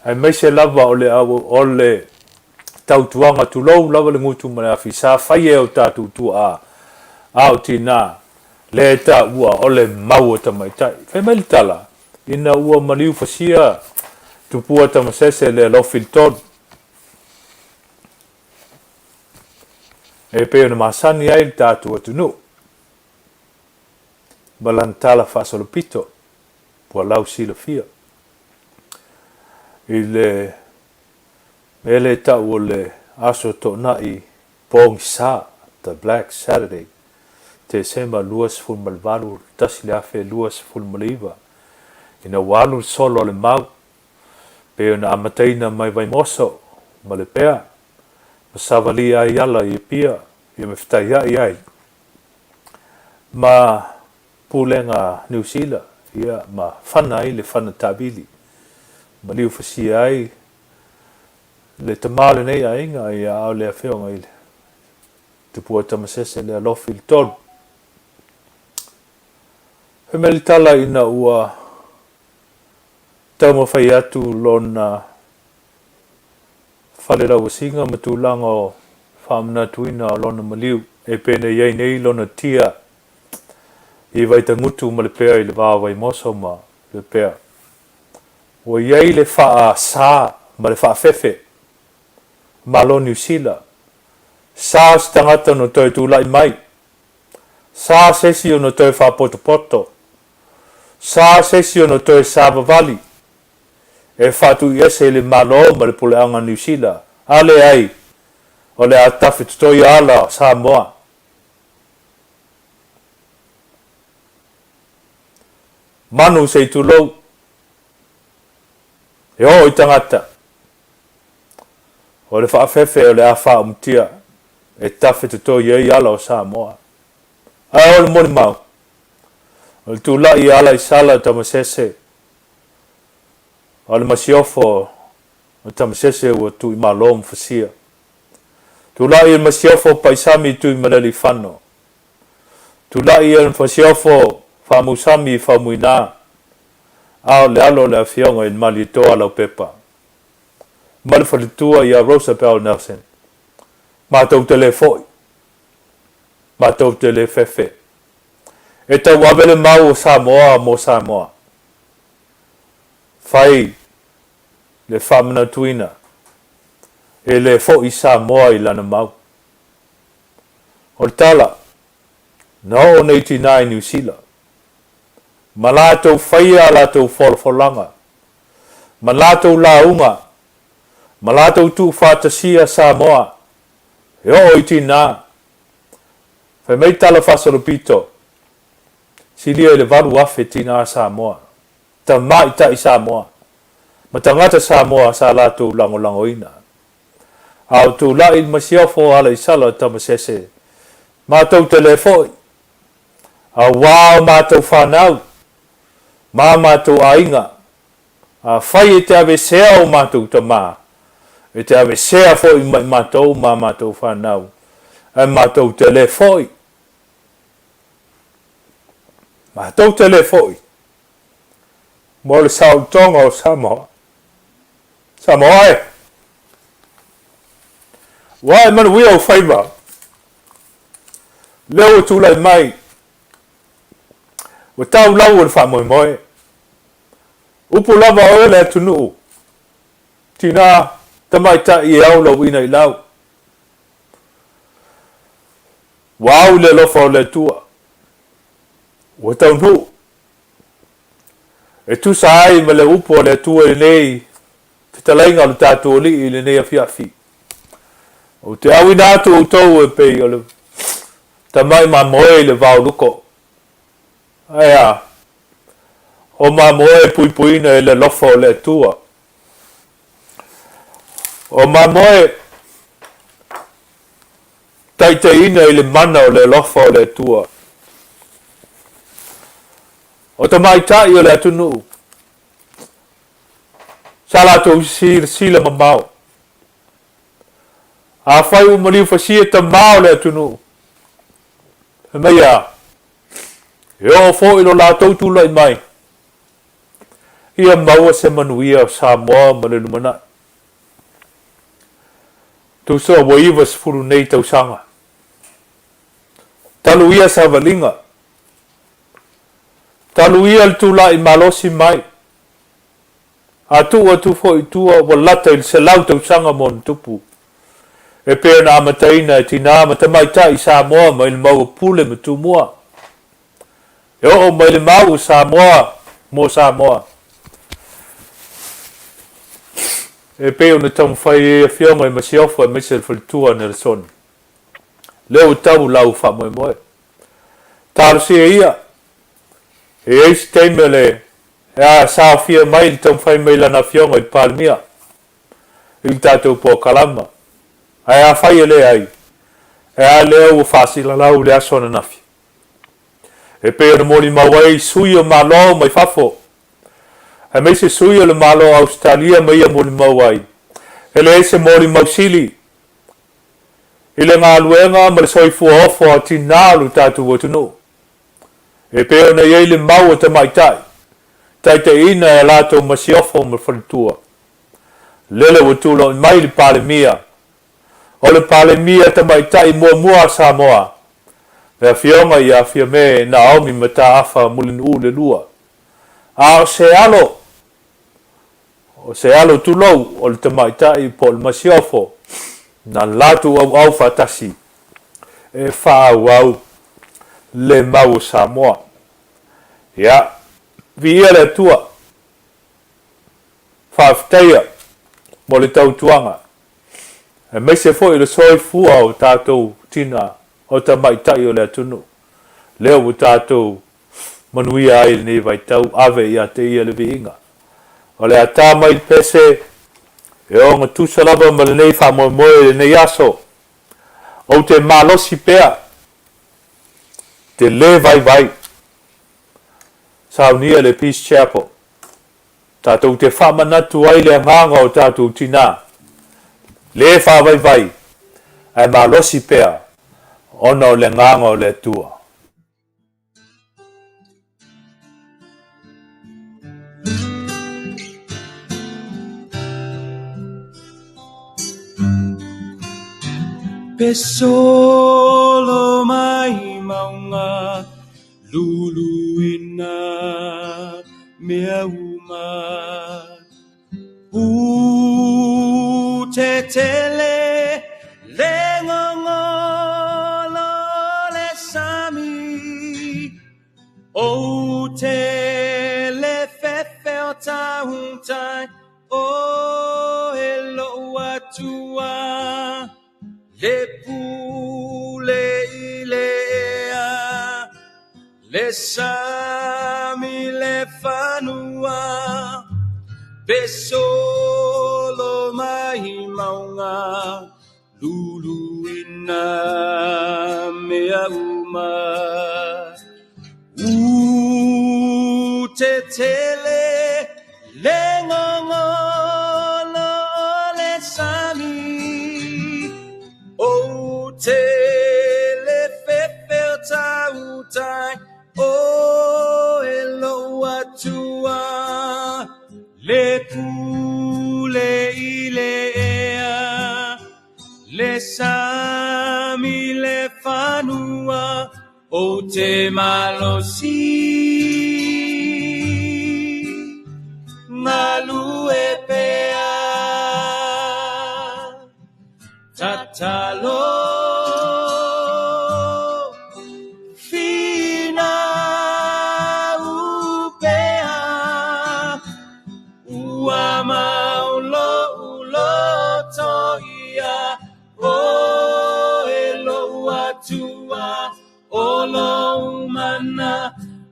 [SPEAKER 1] aemaise lava o le o le tautuaga tulou lava le gutu ma le afi sa faia e o tatou tuaa a o tina lea e taua o le mau o tamaitai. Fai mai le tala, ina ua maliu fasia Tupua Tamasese le alofi le tolu. E pei ona masani ai le tatou atunuu ma lana tala faasolopito ua lau silafia i le mea lea e tau o le Aso Toonai Pogisa, The Black Saturday, Tesema 28, 1029, ina ua alu le solo a le mau, pei ona amataina mai Vaimoso ma Lepea, ma savalia ai ala i Apia, ia ma fetaiai ai ma Pulega Niu Sila, ia ma fana ai le fana taavili, ma liufasia ai le tama o lenei aiga, ia a o le afioga i le Tupua Tamasese le alofi i le tolu. Fai mai le tala ina ua taumafai atu lona falelauasiga ma tulaga o faamanatuina o lona maliu e penei ai nei lona tia i Vaitagutu ma Lepea i le va o Vaimoso ma Lepea. Ua i ai le faasa ma le faafefe Malo Niu Sila. Sa se tagata ona toe tulai mai. Sa se isi ona toe faapotopoto. Sa se isi ona toe savavali e faatuiese i le Malo ma le Puleaga Niu Sila, a leai, o le a tafetotoia ala o Samoa. Manu se i tulou, e oo i tagata. O le faafefe o le a faaumutia e tafetotoi ai ala o Samoa. Ae o le molimau, o le tulai i ala i Sala Tamasese, o le masiofo o Tamasese ua tuuimalo ma fasia. Tulai i le masiofo Paisami Tuimaleleifano. Tulai i le masiofo Faamousami Faumuina, a o le alo o le Afioga i le Malietoa Laupepa. Ma le faletua ia Rosabelle Nelson. Matou te le foi. Matou te le fefe. E tauave le mau o Samoa mo Samoa. Fai le faamanatuina e le foi Samoa i lana mau. O le tala, na oo nei tinā i Niu Sila, ma latou faia a latou folafolaga, ma latou lauga. Ma latou tuufaatasia Samoa e oo i tinā. Fai mai tala faasolopito, silia i le 8,000 tinā Samoa, tamaitai Samoa, ma tagata Samoa sa latou lagolagoina. A o tulai i le masiofo Alaisala Tamasese, matou te le foi, auā o matou fanau ma matou aiga. Afai e te aveesea o matou tama, e te aveesea foi ma i matou ma matou fanau, ae matou te le foi. Matou te le foi mo le saolotoga o Samoa. Samoa e! Ua e manuia ou faiva, lea ua tulai mai, ua tau lau o le faamoemoe. Upu lava oe le atunuu, tina tamaitai e ao lou ina i lau. Ua au i le alofa o le Atua, ua taunuu, e tusa ai ma le upu a le Atua i lenei fetalaiga o le tatou Alii i lenei afiafi. Ou te auina atu outou e pei o le tamai mamoe i le vao luko. Ae a? O mamoe e puipuina e le alofa o le Atua. O mamoe taitaiina i le mana o le alofa o le Atua. O tamaitai o le atunuu, sa latou silasila mamao. Afai ua maliufasia tama o le atunuu, fai mai a, E oo foi lo latou tulai mai, ia maua se manuia o Samoa ma le lumanai. Tusa ua 90 nei tausaga, talu ia savaliga, talu ia le tulai malosi mai, a tuu atu foi i tua ua lata i le 100 tausaga ma ona tupu, e pei ona amataina e tinā ma tamaitai Samoa mai le maua pule ma tumua, e oo mai le mau o Samoa mo Samoa. E pei ona taumafai ai Afioga i Masiofo aemaise le faletua Nelesoni. Lea ua tau lau faamoemoe. Talosia ia, e i ai se taimi o le E a saofia mai le taumafai mai lana afioga i le Palemia i le tatou polokalama. Ae afai e leai, e a lea ua faasilalau i le aso ananafi? E pei ona molimau ai sui o Malo mai fafo, aemaise sui o le Malo o Ausetalia ma ia molimau ai, e leai se molimau sili i le galuega ma le soifua ofo a tinā o le tatou atunuu. E pei ona i ai le mau a tamaitai, taitaiina e a latou masiofo ma faletua. Lele ua tulai mai le Palemia, o le Palemia tamaitai muamua a Samoa, le Afioga ia Fiame Naomi Mataafa Mulinuu le Lua. A o se alo, o se alo tulou o le tamaitai po o le masiofo, na latou auau faatasi e faaauau le mau o Samoa. Ia, viia le Atua, faafetaia mo le tautuaga, aemaise foi le soifua o tatou tina o tamaitai o le atunuu, lea ua tatou manuia ai i lenei vaitau, ave ia te ia le viiga. O le a ta mai le pese, e ogatusa lava ma lenei faamoemoe i lenei aso. Ou te malosi pea, te lē vaivai. Saunia le Peace Chapel. Tatou te faamanatu ai le agaga o tatou tinā, lē faavaivai, ae malosi pea ona o le agaga o le Atua.
[SPEAKER 2] Pe solo mai mauga luluina mea uma. U te tele le gogolo le sami, Ou te le fefe o tāhūtai, o e lo'u. Atua le pule i le ea le sami le fanua pe solo mai mauga luluina mea uma. U te tele le gogolo o le sami, ou te le fefe o tautai o e lou Atua le pule i le ea le sami le fanua ou te malosi galue pea tatalo finau pea ua mau lou loto ia oe lou Atua o lou mana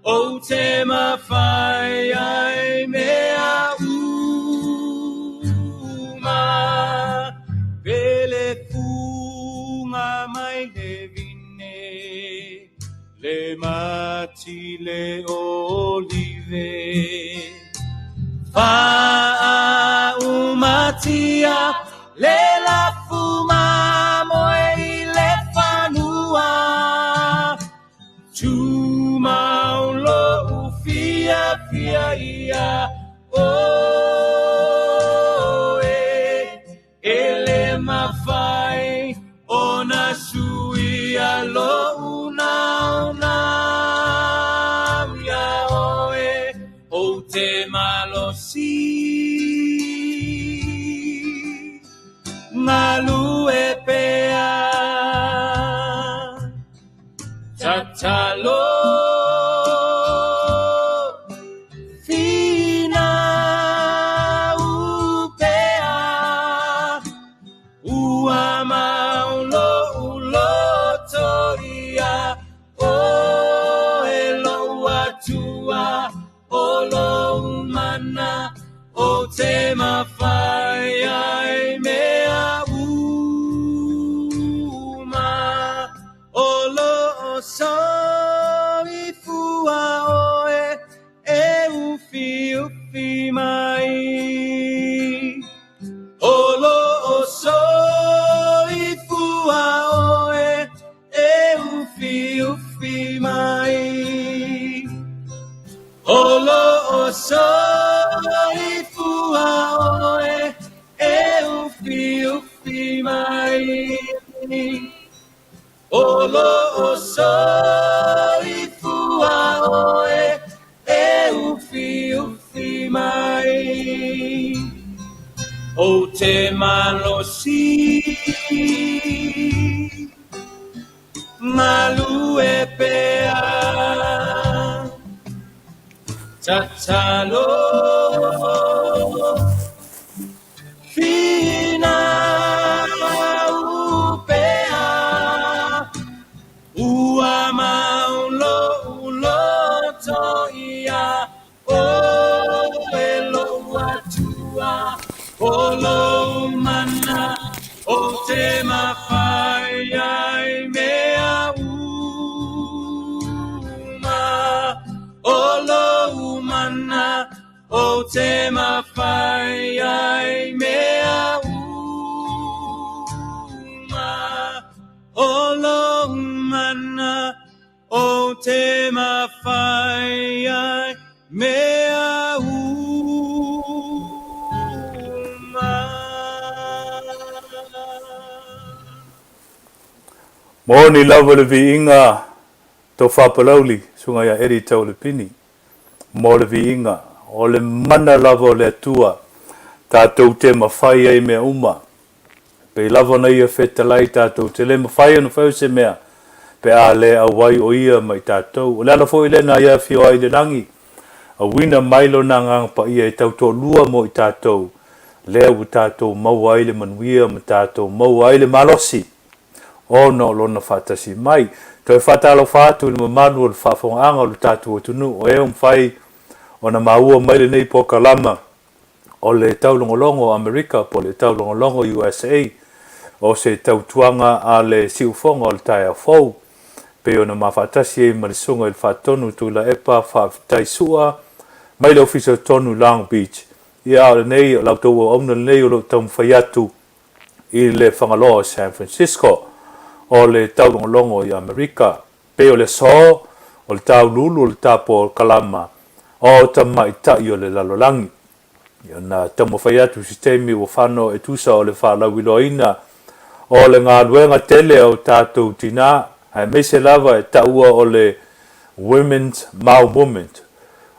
[SPEAKER 2] ou te mafai ai mea uma pele fuga mai le vine le mati le olive faaumatia le lafu mamoe i le fanua tumau lou fiafia ia oe e le mafai ona suia lou naunau ia oe ou te malosi galue pea tatalo finau pea ua mau lou loto ia oe lou Atua o lou mana ou te mafai ai mea uma o loo soifua oe e ufiufi mai o loo soifua oe e ufiufi mai o loo soifua oe e ufiufi mai o loo soifua oe e ufiufi mai ou te malosi galue pea tatalo finau pea ua mau lou loto ia oe lou Atua o lou mana ou te mafai ai mea uma o lou mana ou te mafai ai mea uma o lou mana ou te mafai ai mea uma.
[SPEAKER 1] Moni lava le viiga Tofa Palauli, Susuga ia Eddie Taulepini, mo le viiga, o le mana lava o le Atua, tatou te mafai ai mea uma. Pei lava ona ia fetalai tatou te le mafai ona fai o se mea, pe a le auai o ia ma i tatou. O le ala foi lea na ia afio ai i le lagi, auina mai lona Agaga Paia e tautoalua mo i tatou. lea ua tatou maua ai le manuia ma tatou maua ai le malosi ona o Lona faatasi mai. Toe faatalofa atu i le mamalu o le faafofogaaga o le tatou atunuu o e ua mafai ona maua mai lenei polokalama o le Taulogologo o Amerika po o le Taulogologo USA, o se tautuaga a le siufofoga o le taeao fou, pei ona ma faatasi ai ma le Susuga i le Faatonu Tuilaepa Faafetai Sua mai le Ofisa Tonu Long Beach. Ia, a o lenei, o la outou auauna lenei o lo o taumafai atu i le Fagaloa o San Francisco o le Taulogologo i Amerika. Pei o le aso, o le tauluulu o le tapolokalama o tamaitai o le lalolagi. Ia na taumafai atu se taimi ua fano e tusa o le faalauiloaina o le galuega tele a o tatou tinā, aemaise lava e taua o le Women's Mau Movement,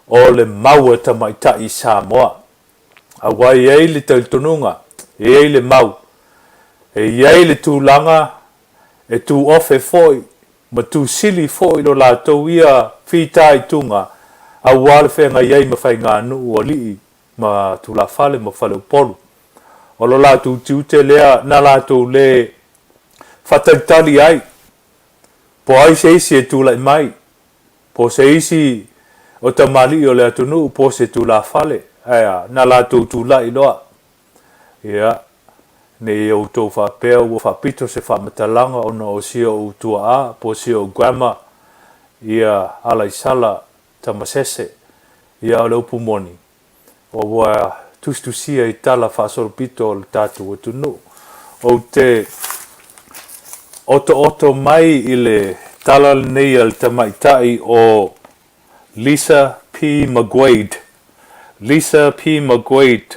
[SPEAKER 1] o le mau a tamaitai i Samoa. Aua e i ai le talitonuga, e i ai le mau, e i ai le tulaga e tuofe foi ma tusili foi lo latou ia fitaituga aua le feagai ai ma faiganuu alii ma tulafale ma faleupolu. O lo latou tiute lea na latou le faatalitali ai po o ai se isi e tulai mai, po o se isi o tamalii o le atunuu po o se tulafale, ae a, na latou tulai loa. Ia, ne i outou faapea ua faapito se faamatalaga ona o si ou tuaa po o si ou grandma, ia Alaisala Tamasese. Ia, o le upu moni, ua tusitusia i tala faasolopito o le tatou atunuu. Ou te otooto mai i le tala lenei a le tamaitai o Lisa P. McGuade. Lisa P. McGuade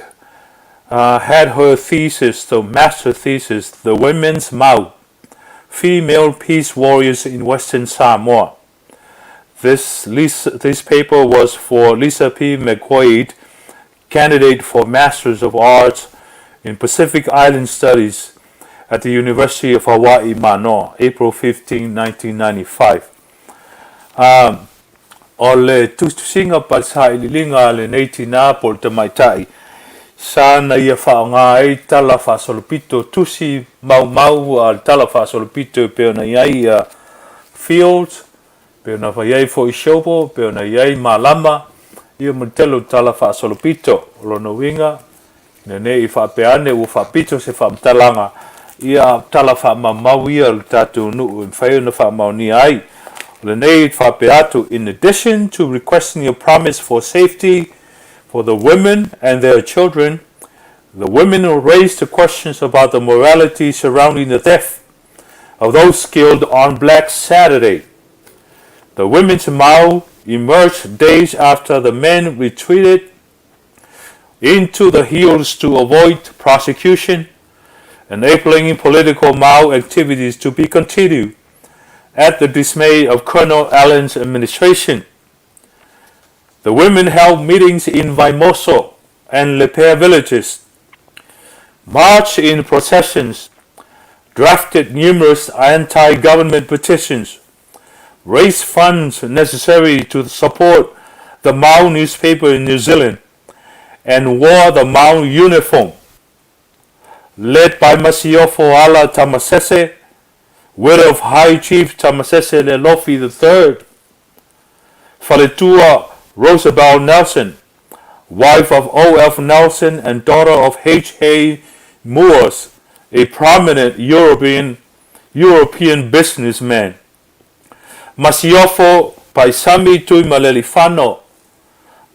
[SPEAKER 1] had her thesis, the master thesis, The Women's Mau, Female Peace Warriors in Western Samoa. This, Lisa, this paper was for Lisa P. McQuaid, candidate for Masters of Arts in Pacific Island Studies at the University of Hawaii, Manoa, April 15, 1995. O le tusitusiga pa le sailiiliga a lenei tinā po o le tamaitai, sa na ia faaaoga ai tala faasolopito tusi maumau a le tala faasolopito e pei ona i ai ia Fields, pei ona i ai foi Shobo, pei ona i ai Malama, ia ma le tele o tala faasolopito. O lona uiga, Ina ne i faapea ane ua faapito se faamatalaga, ia a o tala faamaumau ia o le tatou nuu e mafai ona faamaonia ai. O lenei faapea atu, In addition to requesting a promise for safety for the women and their children, the women raised the questions about the morality surrounding the death of those killed on Black Saturday. The women's mau emerged days after the men retreated into the hills to avoid prosecution, enabling political Mau activities to be continued at the dismay of Colonel Allen's administration. The women held meetings in Vaimoso and Lepea villages, marched in processions, drafted numerous anti-government petitions, raised funds necessary to support the Mau newspaper in New Zealand, and wore the Mau uniform. Led by Masiofo Ala Tamasese, widow of High Chief Tamasese Lelofi III, Faletua Rosabelle Nelson, wife of O.F. Nelson and daughter of H.A. Moores, a prominent European, European businessman. Masiofo Paisami Tuimalelifano,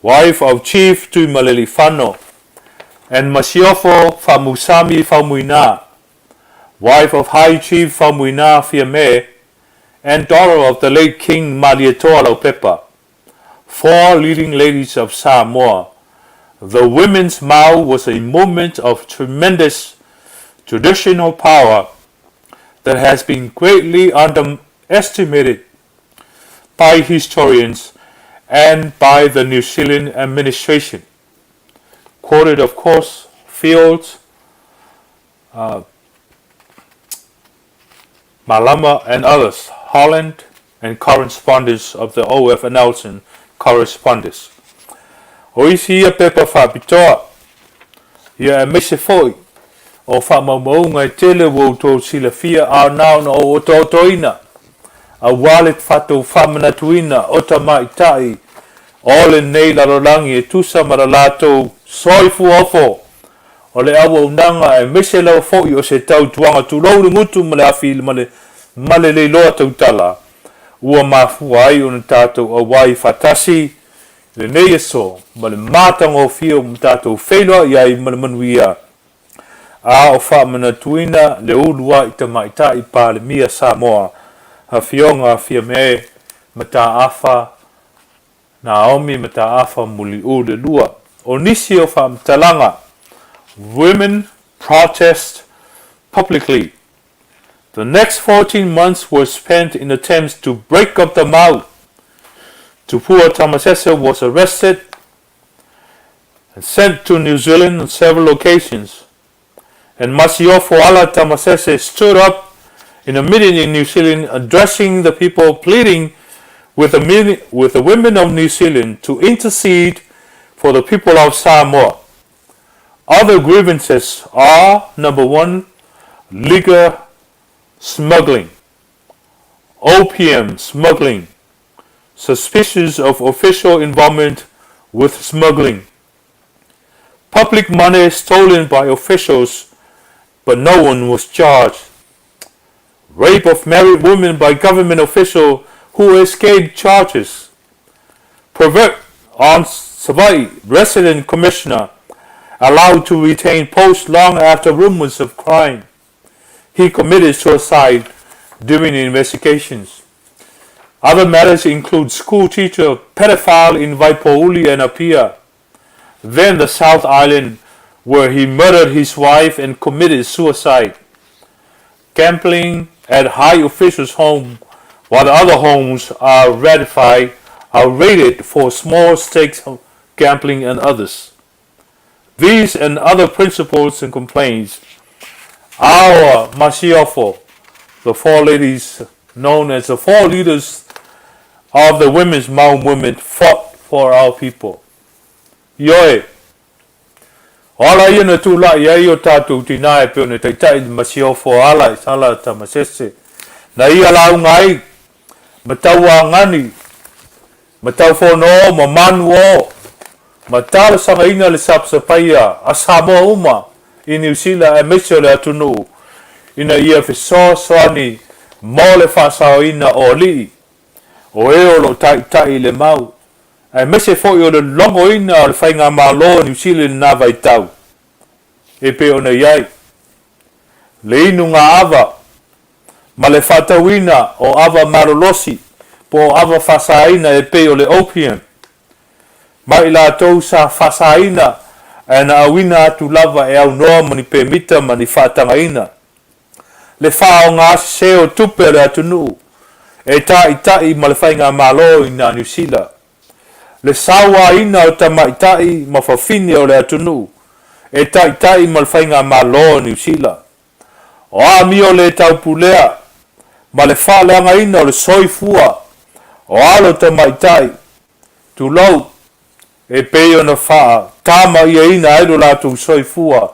[SPEAKER 1] wife of Chief Tuimalelifano, and Masiofo Famusami Faumuina, wife of High Chief Faumuina Fiame, and daughter of the late King Malietoa Laupepa, four leading ladies of Samoa. The women's Mau was a movement of tremendous traditional power that has been greatly underestimated by historians and by the New Zealand administration. Quoted, of course, Fields, Malama, and others, Holland, and correspondence of the O.F. Nelson correspondence. O isi ia pepa faapitoa, Ia aemaise foi o faamaumauga e tele ua outou silafia a na ona ou otaotoina aua le fatou faamanatuina o tamaitai o lenei lalolagi e tusa ma le latou soifuaofo o le auaunaga aemaise lava foi o se tautuaga tulou le gutu ma le afi ma le ma le leiloa tautala ua mafua ai ona tatou auai faatasi lenei aso ma le matagofie ua tatou feiloai ai ma le manuia a o faamanatuina le uluai tamaitai Palemia Samoa, Afioga Fiame Mataafa Naomi Mataafa Muliu le Lua. O nisi o faamatalaga Women protest publicly. The next 14 months were spent in attempts to break up the Mau. Tupua Tamasese was arrested and sent to New Zealand on several occasions. And Masiofo Ala Tamasese stood up in a meeting in New Zealand addressing the people, pleading with the, with the women of New Zealand to intercede for the people of Samoa. Other grievances are number one, liquor smuggling, opium smuggling, suspicions of official involvement with smuggling, public money stolen by officials, but no one was charged, rape of married women by government official who escaped charges, pervert on Savaii resident commissioner allowed to retain post long after rumors of crime. He committed suicide during the investigations. Other matters include school teacher, pedophile in Vaipouli and Apia, then the South Island where he murdered his wife and committed suicide, gambling at high officials' home while the other homes are ratified, are rated for small stakes gambling and others. These and other principles and complaints, our Masiofo, the four ladies known as the four leaders of the women's Mau movement, fought for our people. Ioe, o ala ia na tula'i ai o tatou tinā e pei ona taitai le Masiofo ala i Sala Tamasese, na ia lauga ai ma tauāgani ma taufono ma manu o, ma talosagaina le sapasapaia a Samoa uma i Niu Sila aemaise o le atunuu ina ia fesoasoani mo le faasaoina o alii o e o lo o taitai i le mau aemaise foi o le logoina o le faigamalo o Niu Sila i lena vaitau e pei ona i ai le inuga ava ma le faatauina o ava malolosi po o ava faasaina e pei o le opium ma i latou sa faasaina ae na auina atu lava e aunoa ma ni pemita ma ni faatagaina le faaaoga sese o tupe a le atunuu e taʻitaʻi ma le faigamalo i nā Niu Sila, le sauaina o tamaitai ma fafine o le atunuu e taʻitaʻi ma le faigamalo o Niu Sila, o amio lē taupulea ma le faaleagaina o le soifua o alo tamaitai, tulou, e pei ona faatama'iaina ai lo latou soifua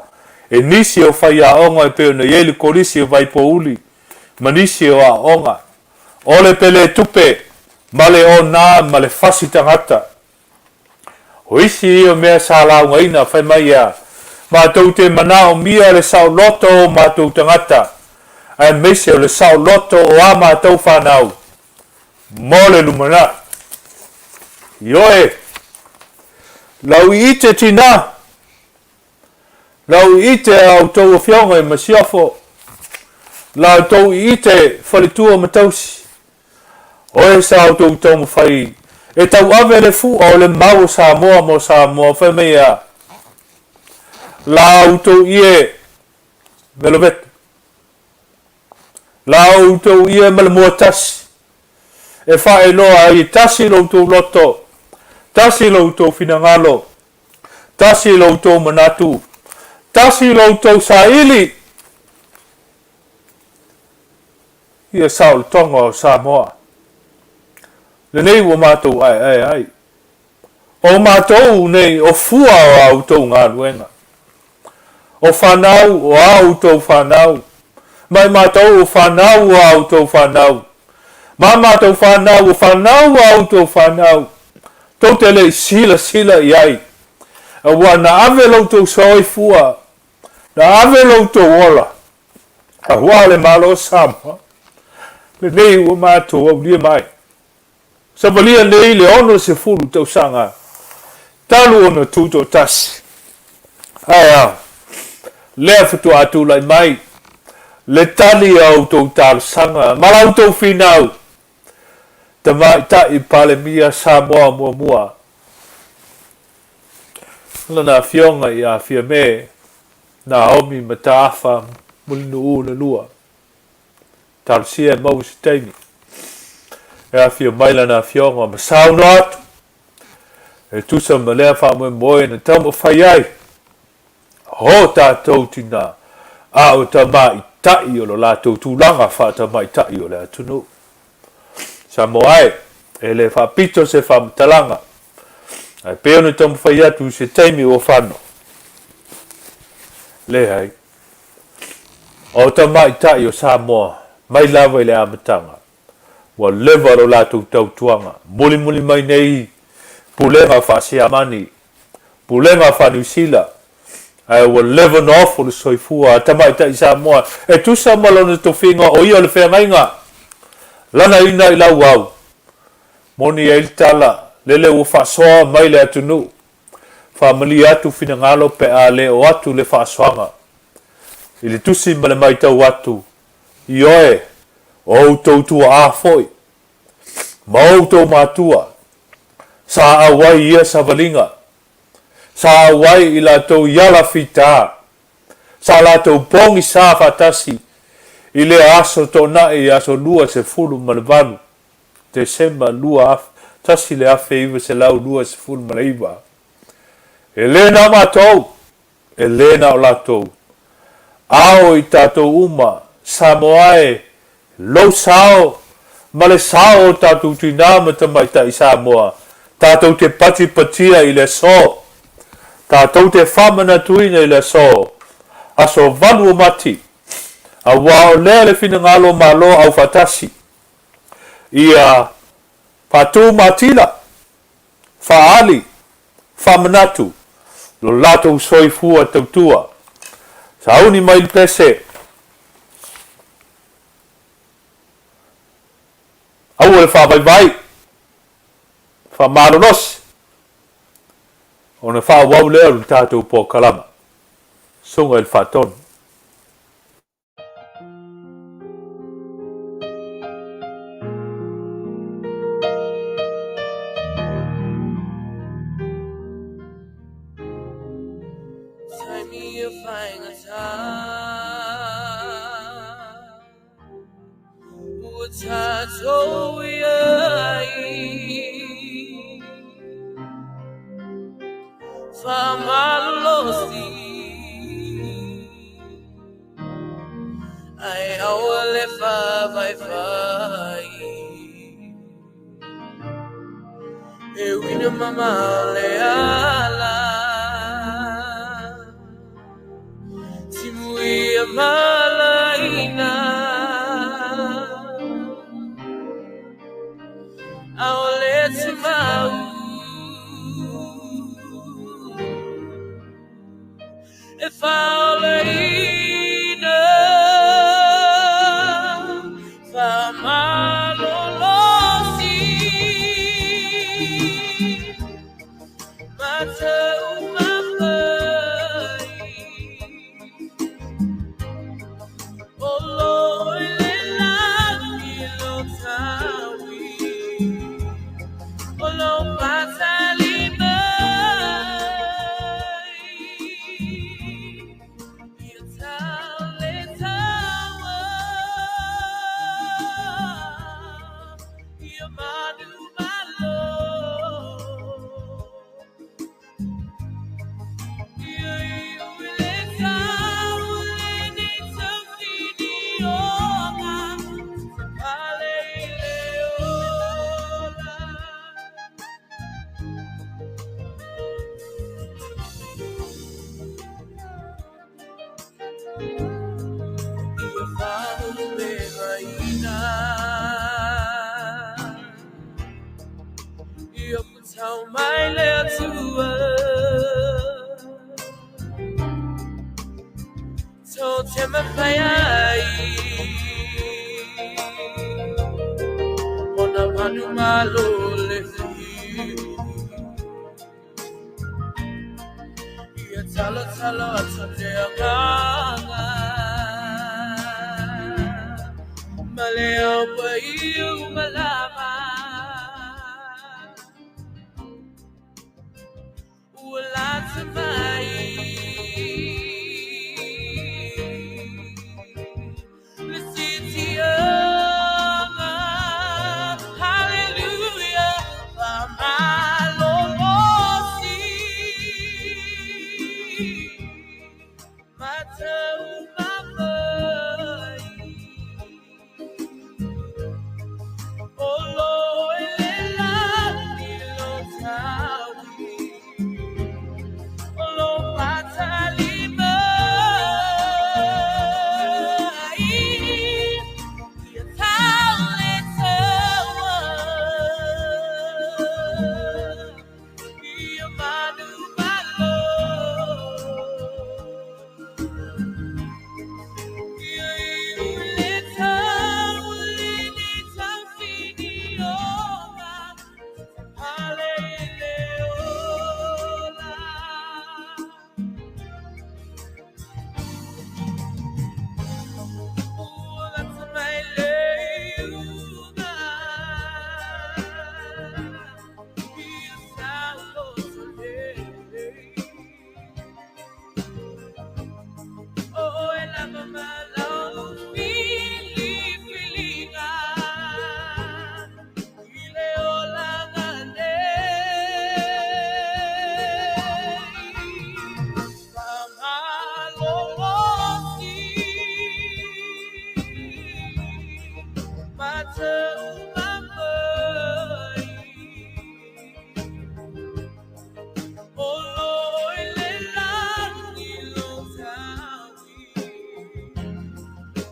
[SPEAKER 1] e nisi o faiaoga e pei ona i ai le Kolisi o Vaipouli ma nisi o aoga o le pele tupe ma le onā ma le fasi tagata. O isi ia o mea sa laugaina fai mai ia, matou te manaomia le saoloto o matou tagata, aemaise o le saoloto o a matou fanau mo le lumanai. Ioe, lau iite tinā, lau iite a outou afioga i Masiofo, la outou iite faletua ma tausi, Oe sa outou taumafai e tauave le fua o le mau o Samoa mo Samoa, fai mai a la outou ie velovete, la outou ie ma le mua tasi, e faailoa ai e tasi lo outou loto, tasi lo outou finagalo, tasi lo outou manatu, tasi lo outou saili. Ia saolotoga o Samoa. Lenei ua matou aeae ai. O matou nei o fua o a outou galuega. O fanau, o a outou fanau, ma i matou o fanau o a outou fanau, ma a matou fanau o fanau a outou fanau, tou te le i silasila i ai, aua na ave lo outou soifua, na ave lo outou ola, aua le Malo o Samoa, lenei ua matou aulia mai. Savalia nei le 60 tausaga talu ona tutoatasi. Ae a lea faatoa tulai mai le tali a outou talosaga ma la outou finau, Tamaitai Palemia Samoa muamua, lana afioga ia Fiame Naomi Mataafa Mulinuu Lelua. Talosia e maua se taimi e afio mai lana afioga ma saunoa atu e tusa ma lea faamoemoe na taumafai ai o tatou tinā a o tamaitai o lo latou tulaga faatamaitai o le atunuu. Samoa e, e le faapito se faamatalaga, ae pei ona taumafai atu i se taimi ua fano. Leai. O tamaitai o Samoa, mai lava i le amataga, ua leva lo latou tautuaga, mulimuli mai nei pulega faa-Siamani, pulega faa-Niu Sila, ae ua leva ona ofo le soifua a tamaitai Samoa e tusa ma lona tofiga o ia o le feagaiga, lanaina i lauau. Moni ai le tala, lele ua faasoa mai le atunuu, Faamalie atu finagalo pe a le o atu le faasoaga i le tusi ma le maitau atu, Ioe, o outou tuaa foi, ma outou matua, sa auai i ia savaliga, sa auai i latou i ala fita, sa latou pogisa faatasi i lea aso toonai aso 28 Tesema 1929. E le na o matou, e le na o latou. A o i tatou uma, Samoa e, lou sao ma le sao o tatou tinā ma tamaitai Samoa, tatou te patipatia i le aso, tatou te faamanatuina i le aso, aso 8 o Mati, aua o lea le finagalo o Malo Aufaatasi. Ia faatu matila, faaali, faamanatu lo latou soifua tautua. Sauni mai le pese, aua le faavaivai, faamalolosi, ona faaauau lea o le tatou polokalama. Susuga i le Faatonu.
[SPEAKER 2] maina. Ia tau mai le Atua. Tō te mawhai ai. Ona manu malo le whiu. Ia talo talo atu te anganga. Ma le au pa iu malama. Ua lata mai. Le sitianga. Hallelujah. Famalolosi. Matau mamai. O lo i le lagi lo taui. O lo patalima. Ia tau le taua. Ia manu malo. Ia iu le tau le ni tau whinionga. Pale i le ola. Ua lata mai le iuga. Ia taloto lelei. O e lava ma lau filifiliga. I le olaga nei. Famalolosi. Matau mamai. O lo i le lagi lo taui.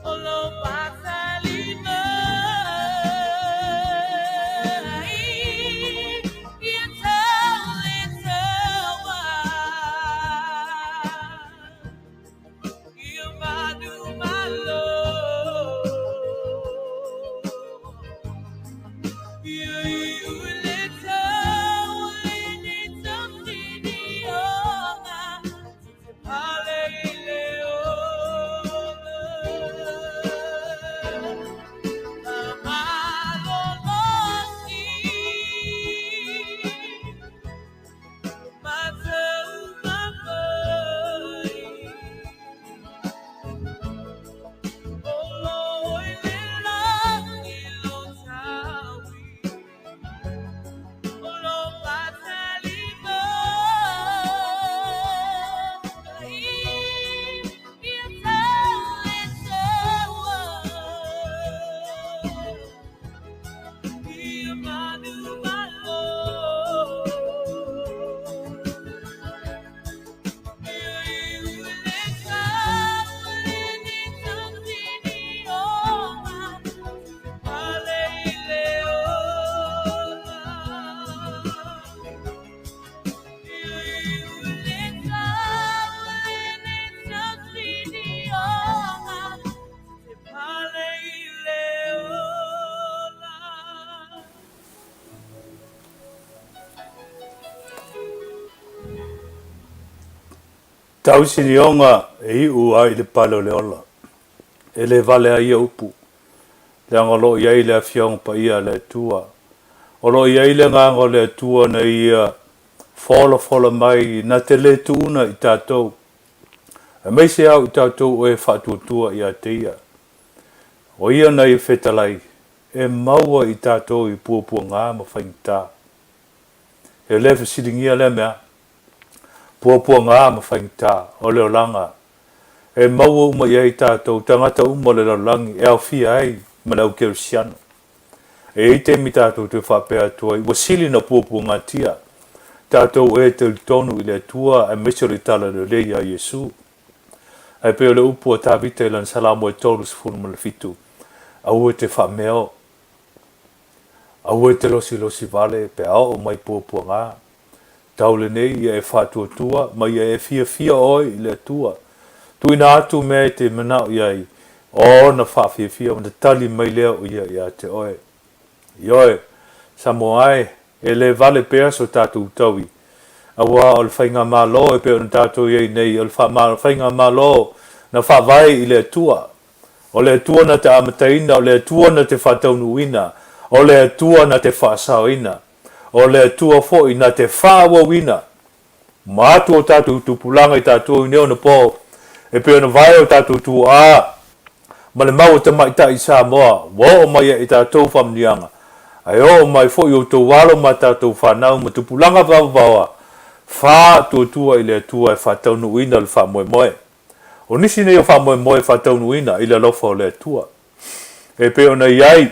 [SPEAKER 2] O lo patalima. Ia tau le taua. Ia manu malo. Ia iu le tau le ni tau whinionga. Te pale i le ola. Famalolosi. Matau mamai. O lo i le lagi lo taui. O lo patalima. Ia tau le taua. Ia manu malo. Ia iu le tau le ni tau whinionga. Pale i le ola. Ia iu le tau le ni tau whinionga. Te pale i le ola.
[SPEAKER 1] Tausilioga e iu ai i le pale o le ola. E le vale ai ia upu, leaga o lo o i ai le Afioga Paia a le Atua. O lo o i ai le Agaga o le Atua na ia folafola mai na te le tuuna i tatou, aemaise au i tatou o e faatuatua ia te ia. O ia na ia fetalai e maua i tatou i puapuaga ma faigata. E le fesiligia lea mea, puapuaga ma faigata o le olaga e maua uma i ai tatou tagata uma o le lalolagi e aofia ai ma le au kerisiano. E i ai taimi tatou toe faapea atu ai, ua sili ona puapuagatia tatou e talitonu i le Atua aemaise o le Tala Lelei a Iesu. Ae pei o le upu a Tavita i lana Salamo e 37, Aua e te faameo, aua e te losilosi vale pe a oo mai puapuaga. Tau lenei ia e faatuatua ma ia e fiafia oe i le Atua. Tuuina atu mea e te manao i ai, ona faafiafia ona tali mai lea o ia ia te oe. Ioe, Samoa e, e le vale pea so tatou taui, aua o le faigamalo e pei ona tatou i ai nei, o le faigamalo na faavae i le Atua. O le Atua na te amataina, o le Atua na te faataunuuina, o le Atua na te faasaoina, o le Atua foi na te faaauauina. Ma atu o tatou tupulaga i tatou i nei ona po, e pei ona vae o tatou tuaa ma le mau o tamaitai i Samoa, ua oo mai ai i tatou faamanuiaga, ae oo mai foi outou alo ma tatou fanau ma tupulaga vaovaoa, faatuatua i le Atua e faataunuuina le faamoemoe. O nisi nei o faamoemoe e faataunuuina i le alofa o le Atua, e pei ona i ai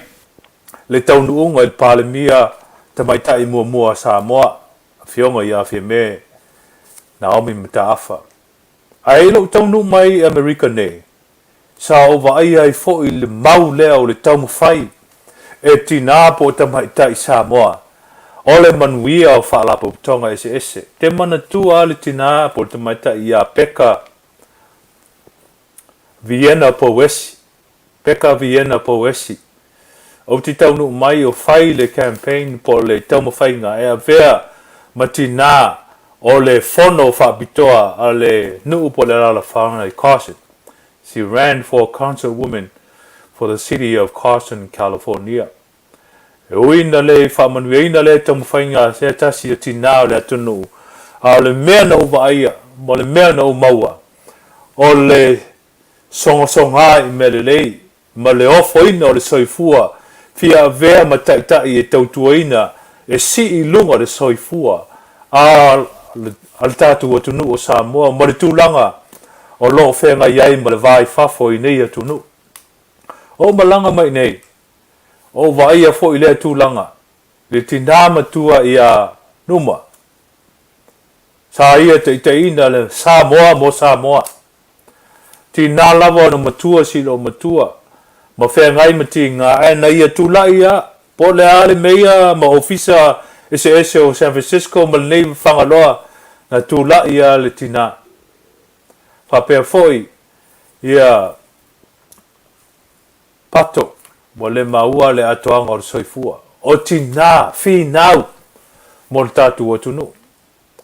[SPEAKER 1] le taunuuga i le Palemia Tamaitai muamua a Samoa, Afioga ia Fiame Naomi Mataafa. Ae i lou taunuu mai i Amerika nei, sa ou vaaia ai foi le mau lea o le taumafai e tinā po o tamaitai Samoa o le manuia o faalapotopotoga eseese. Te manatua a le tinā po o le tamaitai iā Peka Vienna Pouesi, Peka Vienna Pouesi, Ou te taunuu mai o fai le campaign po o le taumafaiga e avea ma tinā o le fono faapitoa a le nuu po o le alalafaga i Carson. She ran for councilwoman for the city of Carson, California. E ui ina le faamanuiaina lea taumafaiga a se tasi o tinā o le atunuu, a o le mea na ou vaaia ma le mea na ou maua, o le sogasoga i mea lelei ma le ofoina o le soifua fia avea ma taitai e tautuaina e sii i luga le soifua a le tatou atunuu o Samoa ma le tulaga o lo o feagai ai ma le va i fafo i nei atunuu. O malaga mai nei, o vaaia foi lea tulaga le tinā matua ia Numa, sa ia taitaiina le Samoa mo Samoa. Tinā lava ona matua si loomatua, ma feagai ma tiga, ae na ia tulai a, po o le a le meia ma ofisa eseese o San Francisco ma lenei Fagaloa, na tulai a le tinā. Faapea foi ia Pato, ua le maua le atoaga o le soifua, o tinā finau mo le tatou atunuu,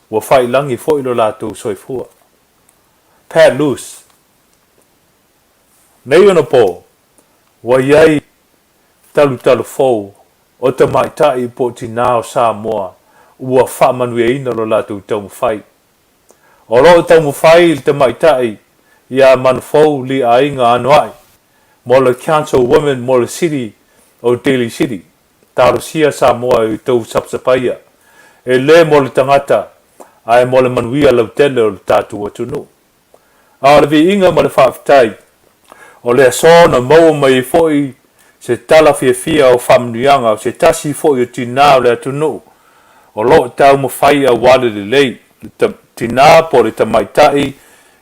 [SPEAKER 1] ua faiilagi foi lo latou soifua. Pat Loose. Nei ona po, ua i ai talutalu fou o tamaitai po o tinā o Samoa ua faamanuiaina lo latou taumafai. O lo o taumafai le tamaitai ia Manufou Li Aiga Anoa'i mo le Council Women mo le City o Daly City. Talosia Samoa i tou sapasapaia, e le mo le tagata ae mo le manuia lautele o le tatou atunuu. A o le viiga ma le faafetai, o le aso na maua mai ai foi se tala fiafia o faamanuiaga o se tasi foi o tinā o le atunuu o lo o taumafai aua le lelei, le tinā po o le tamaitai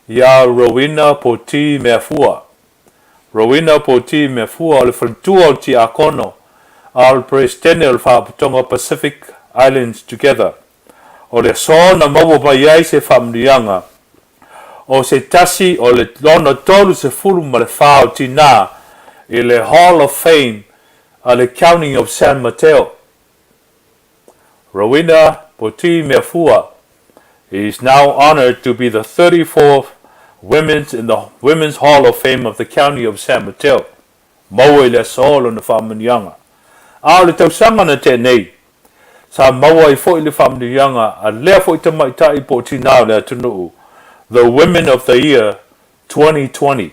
[SPEAKER 1] ia Rowena Poti Meafua. Rowena Poti Meafua o le faletua o le Tiakono a o le Peresetene o le Faalapotopotoga Pacific Islands Together. O le aso na maua mai ai se faamanuiaga o se tasi o le lona 34 o tinā i le Hall of Fame a le County of San Mateo. Rowena Poti Meafua is now honoured to be the 34th women's in the Women's Hall of Fame of the County of San Mateo. Maua i le aso lona faamanuiaga. A o le tausaga na tea nei, sa maua ai foi le faamanuiaga a lea foi tamaitai po o tinā o le atunuu, The Women of the Year 2020,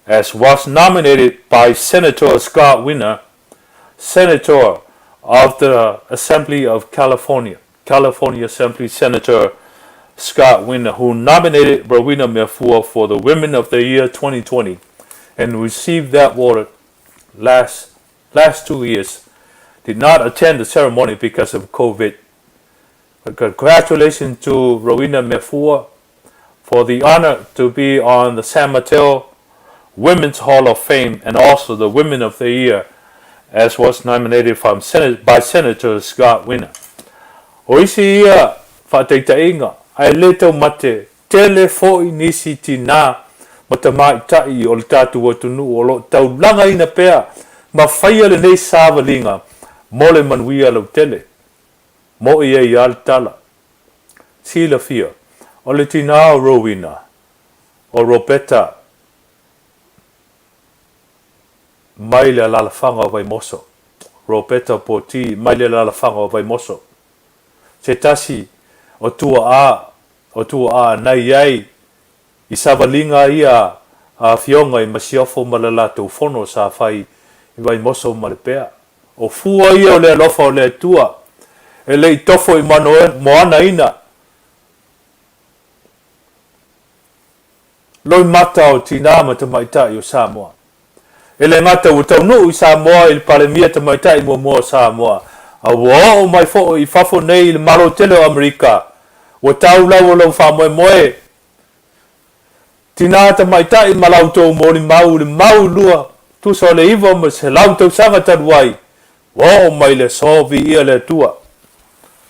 [SPEAKER 1] as was nominated by Senator Scott Wiener, Senator of the Assembly of California, California Assembly Senator Scott Wiener, who nominated Rowena Meafua for the Women of the Year 2020 and received that award last last 2 years. Did not attend the ceremony because of COVID. But congratulations to Rowena Meafua for the honor to be on the San Mateo Women's Hall of Fame and also the Women of the Year as was nominated from Senate, by Senator Scott Wiener. O isi ia faataitaiga, ae le taumate tele foi nisi tinā ma tamaitai o le tatou atunuu o lo o taulagaina pea ma faia lenei savaliga mo le manuia lautele. Moʻi ai lava le tala. Silafia, o le tinā o Rowena, o Robeta mai le alalafaga o Vaimoso, Robeta Poti mai le alalafaga o Vaimoso, se tasi o tuaʻa o tuaʻa na i ai i savaliga ia a Afioga i Masiofo ma le latou fono sa fai i Vaimoso ma Lepea. O fua ia o le alofa o le Atua e le i tofo i moanaina loimata o tinā ma tamaitai o Samoa. E le gata ua taunuu i Samoa i le Palemia Tamaitai muamua o Samoa, a ua oo mai foi i fafo nei i le Malo tele o Amerika, ua tau lau o lou faamoemoe, tinā tamaitai ma la outou molimau i le mau lua tusa o le 900 tausaga talu ai, ua oo mai le aso viia le Atua.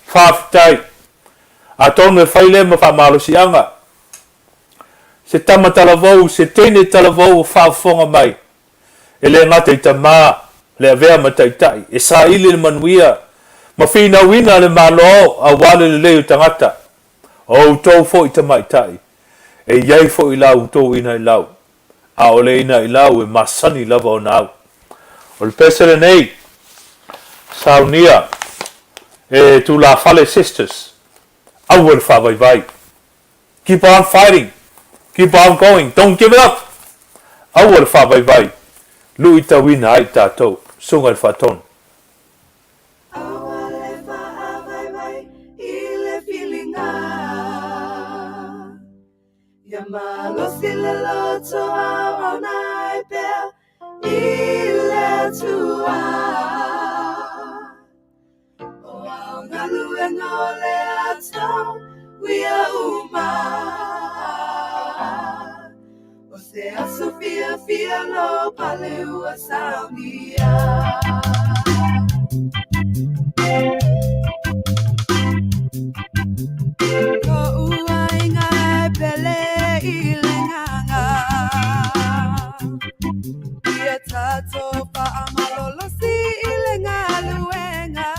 [SPEAKER 1] Faafetai. Atonu e fai lea ma faamalosiaga. Se tama talavou, se teine talavou o faafofoga mai, e le gata i tamā le avea ma taitai, e saili le manuia ma finauina le Malo aua le lelei o tagata, o outou foi tamaitai, e i ai foi la outou inailau, a o le inailau e masani lava ona au. O le pese lenei, saunia e Tulafale Sisters, aua le faavaivai. Keep on fighting, keep on going, don't give it up! Aua le faavaivai, luitauina ai tatou, Susuga i le Faatonu.
[SPEAKER 2] Aua le faavaivai i le filiga. Ia malosi le loto auauna ai pea i le Atua. O au galuega o le atau uia uma. O se aso fiafia lo pale ua saunia. Koʻu aiga e pele i le agaga. Ia tatou faamalolosi i le galuega.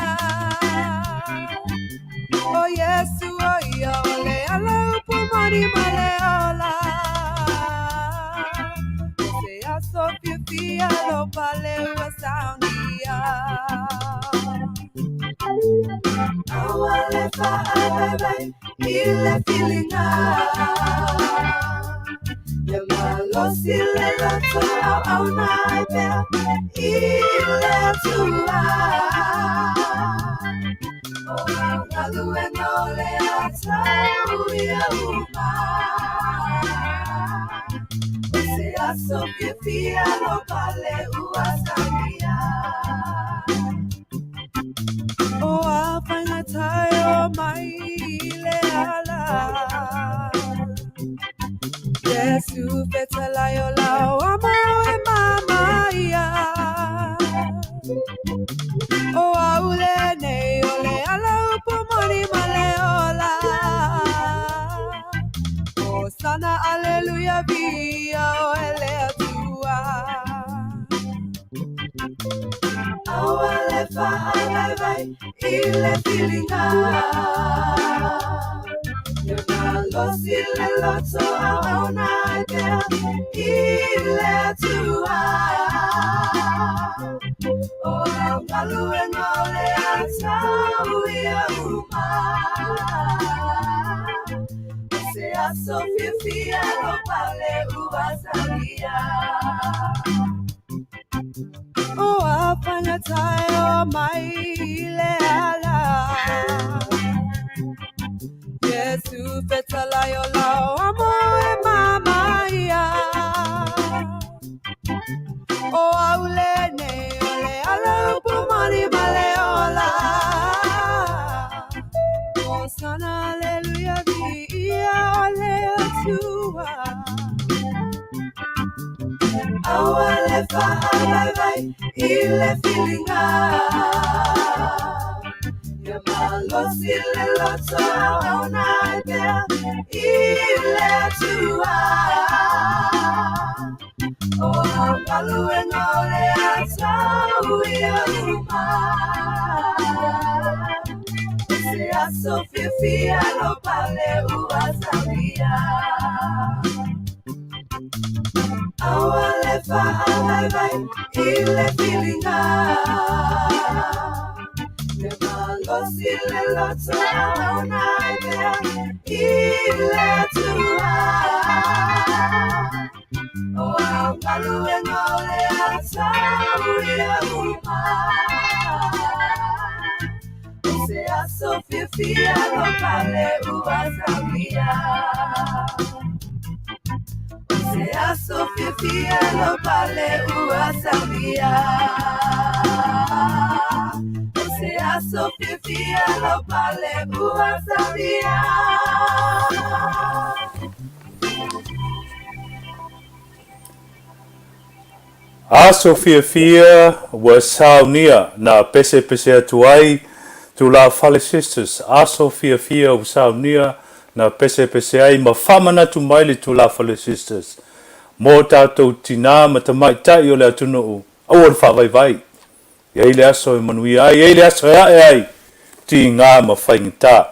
[SPEAKER 2] ʻO Iesū ʻo ia o le ala upu moni ma le ola. O se aso fiafia lo pale ua saunia. Aua le faavaivai i le filiga. Ia malosi le loto auauna ai pea i le Atua. O au galuega o le atau ia uma. O se aso fiafia lo pale ua saunia. O a faigata e o mai i le ala. Iesu fetalai o lao ama e mama ia. O au lenei o le ala upu moni ma le ola. Hosana, aleluia, viia oe le Atua. Aua le faavaivai i le filiga. Ia malosi le loto auauna ai pea i le Atua. O au galuega o le atau ia uma. O se aso fiafia lo pale ua saunia. O a faigata e o mai i le ala. Iesu fetalai o lao amo e mama ia. O au lenei o le ala upu moni ma le ola. Hosana, aleluia, viia o le Atua. Aua le faavaivai i le filiga. Ia malosi le loto auauna ai pea i le Atua. O au galuega o le a tau ia uma. O se aso fiafia lau pale ua saunia. Aua le faavaivai i le filiga. Ia malosi le loto auauna ai pea i le Atua. O au galuega o le a tau ia uma. O se aso fiafia lau pale ua saunia. O se aso fiafia lau pale ua saunia. O se aso fiafia lau pale ua saunia.
[SPEAKER 1] Aso fiafia ua saunia na pesepese atu ai Tulafale Sisters Aso fiafia ua saunia na pesepese ai ma faamanatu mai le Tulafale Sisters mo tatou tinā ma tamaitai o le atunuu aua le faavaivai E i ai le aso e manuia ai, e i ai le aso e ae ai, tigā ma faigata.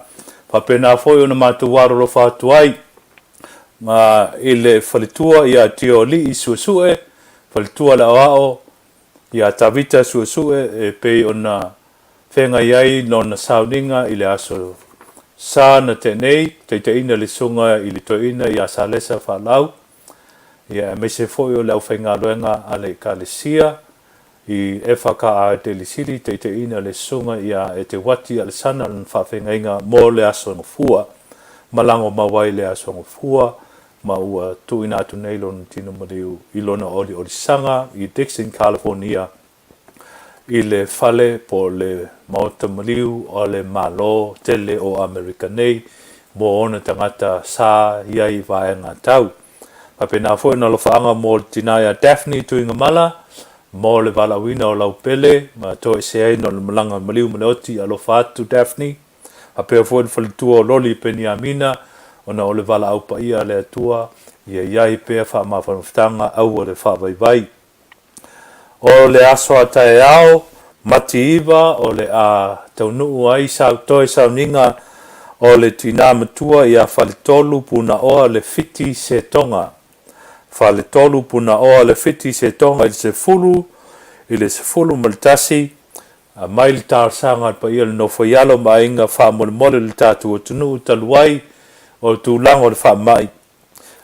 [SPEAKER 1] Faapena foi ona matou alolofa atu ai ma i le faletua ia Tioalii Suesue, faletua le aoao ia Tavita Suesue e pei ona feagai ai lona sauniga i le aso Sa na tea nei, taitaiina le susuga i le toeaina ia Salesa Faalau, ia aemaise foi o le aufaigaluega a le Ekalesia I FKA Delisili taitaiina le Susuga ia Eteuati Alesana lona faafeagaiga mo le Aso Gafua. Malago mau ai le Aso Gafua ma ua tuuina atu nei lona tino maliu i lona oliolisaga i Dixon, California i le fale po o le maota maliu o le Malo tele o Amerika nei mo ona tagata sa i ai i vaega tau. Faapena foi ona alofaaga mo le tina ia Daphne Tuigamala mo le valaauina o lau pele ma toese ai no le malaga maliu ma le oti alofa atu Daphne. Faapea foi le faletua o Loli Peniamina ona o le valaau paia a le Atua ia i ai pea faamafanafataga aua le faavaivai. O le aso a taeao, Mati 9, o le a taunuu ai sau toe sauniga o le tinā matua ia Faletolu Punaoa Lefiti Setoga. Faletolu Punaoa Lefiti Setoga i le sefulu i le 11, Aumai le talosaga a le paia o le Nofoialo ma aiga faamolemole le tatou atunuu talu ai o le tulaga o le faamai.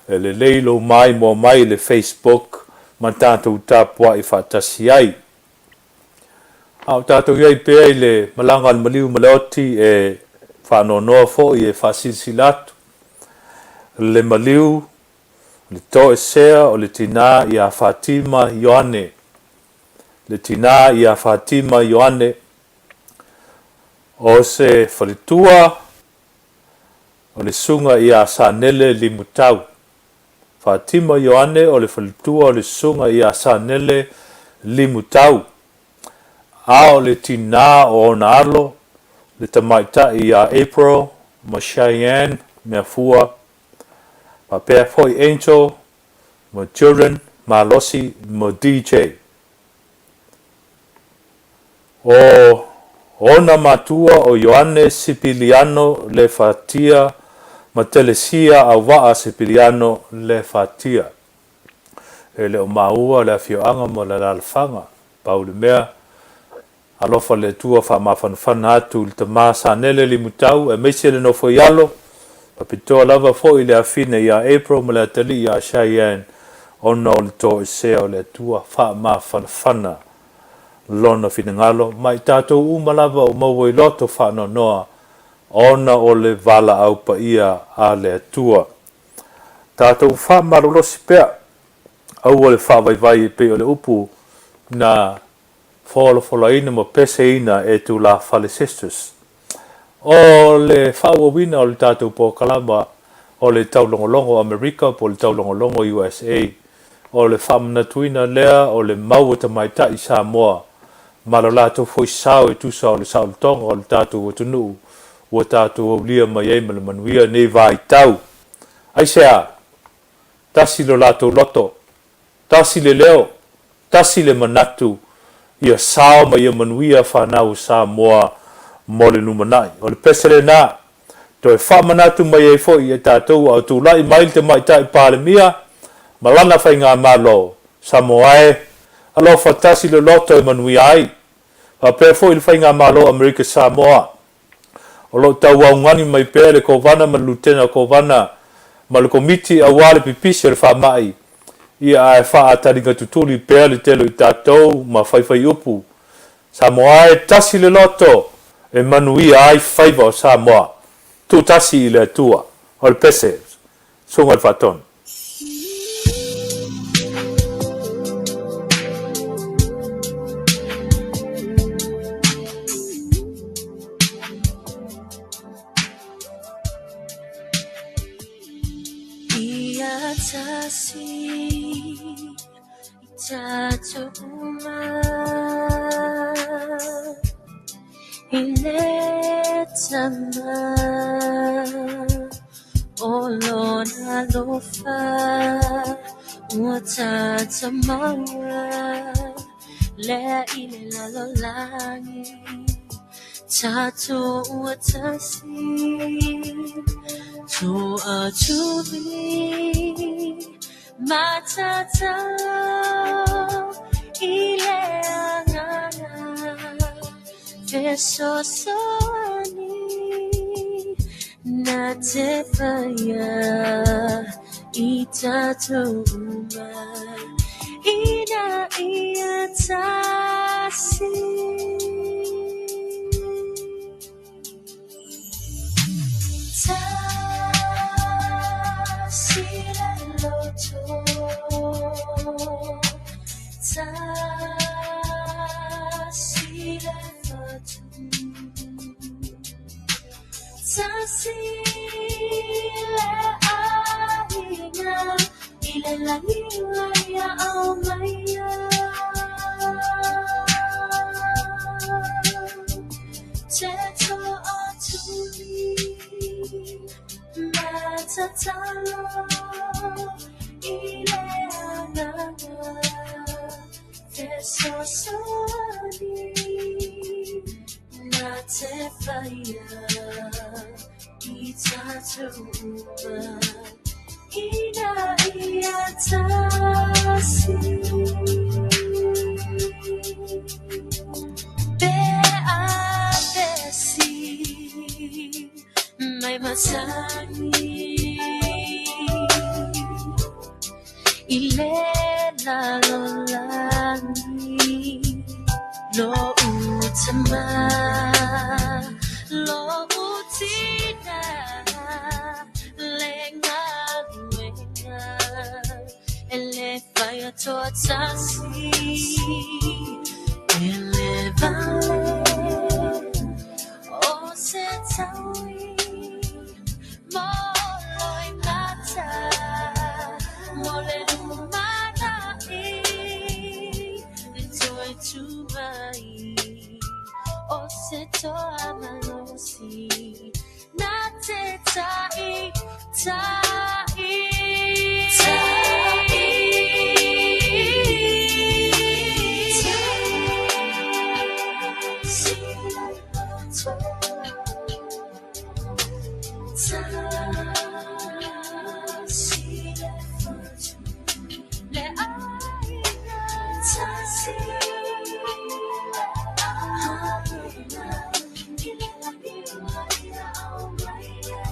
[SPEAKER 1] E lelei lou maimoa mai i le Facebook ma tatou tapuai faatasi ai. A o tatou i ai pea i le malaga a le maliu ma le oti e faanoanoa foi e faasilasila atu le maliu, le toesea o le tinā ia Fatima Ioane. Le tinā ia Fatima Ioane o se faletua o le susuga ia Sanele Limutau. Fatima Ioane o le faletua o le susuga ia Sanele Limutau, a o le tinā o ona alo, le tamaitai ia April ma Cheyenne Meafua, faapea foi Angel ma Jordan Malosi ma DJ. O ona matua o Ioane Sipiliano Lefatia ma Telesia Auvaa Sipiliano Lefatia. E le o maua le afioaga ma le alaalafaga, pau le mea, Alofa le Atua faamafanafana atu i le tama Sanele Limutau aemaise le nofo i alo, faapitoa lava foi le afine ia April ma le atalii ia Cheyenne ona o le toesea o le Atua faamafanafana Lona finagalo ma i tatou uma lava o maua i loto faanoanoa ona o le valaau paia a le Atua. Tatou faamalolosi pea, aua le faavaivai e pei o le upu na folafolaina ma peseina e Tulafale Sisters. O le faaauauina o le tatou polokalama o le Taulogologo Amerika po o le Taulogologo USA. O le faamanatuina lea o le mau a tamaitai Samoa ma lo latou foi sao e tusa o le saolotoga o le tatou atunuu ua tatou aulia mai ai ma le manuia i nei vaitau. Aisea? Tasi lo latou loto, tasi le leo, tasi le manatu ia sao ma ia manuia fanau o Samoa mo le lumanai. O le pese lena, toe faamanatu mai ai foi ia tatou a o tulai mai le Tamaitai Palemia ma lana Faigamalo, Samoa e, alofa tasi le loto e manuia ai. Faapea foi le Faigamalo Amerika Samoa. O lo o tauaugani mai pea le Kovana ma le Lutena Kovana ma le Komiti aua le pipisi o le faamai, ia ae faataliga tutuli pea le tele o i tatou ma faifaiupu. Samoa e tasi le loto e manuia ai faiva o Samoa. Tuutasi i le Atua. O le pese. Susuga i le Faatonu.
[SPEAKER 2] Ia tasi i tatou uma i le tama o lona alofa ua tatou maua lea i le lalolagi tatou ua tasi toatuli matatalo i le agaga fesoasoani na te paia i tatou uma ina ia tasi. Tasi le loto, tasi le fatu, tasi le aiga i le lagi ua ia aumaia. Te toatuli matatalo i le agaga fesoasoani na te paia i tatou uma ina ia tasi. Pe a pesi mai masani i le lalolagi lo'u tama lo'u tina le galuega e le fai toatasi e le vale o se taui mo loimata mo le lumanai toe tu mai o se toa malosi na te ta'i ta'i. Tasi le loto, tasi le fatu, le aiga, tasi le aiga, i le lagi ua ia aumaia.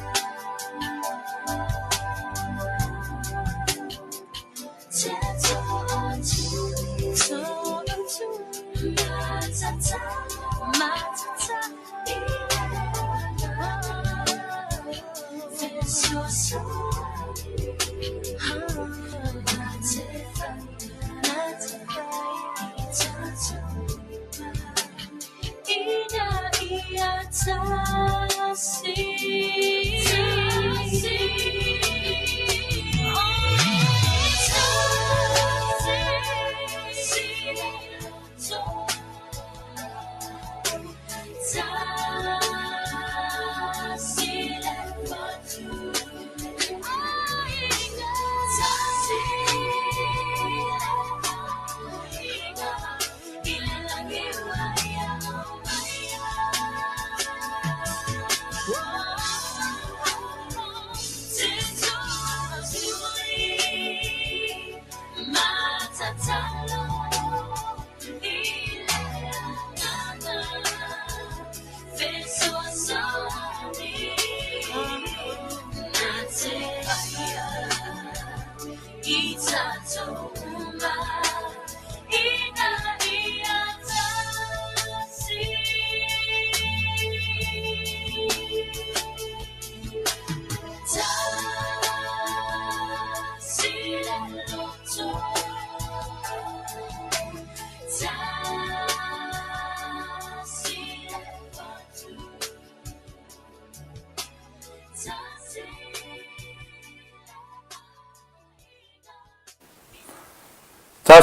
[SPEAKER 2] Te toatuli, toatuli, matatalo, matata i le agaga fesoasoani na te fai, na te fai i tatou uma ina ia tasi. Tasi. Oh,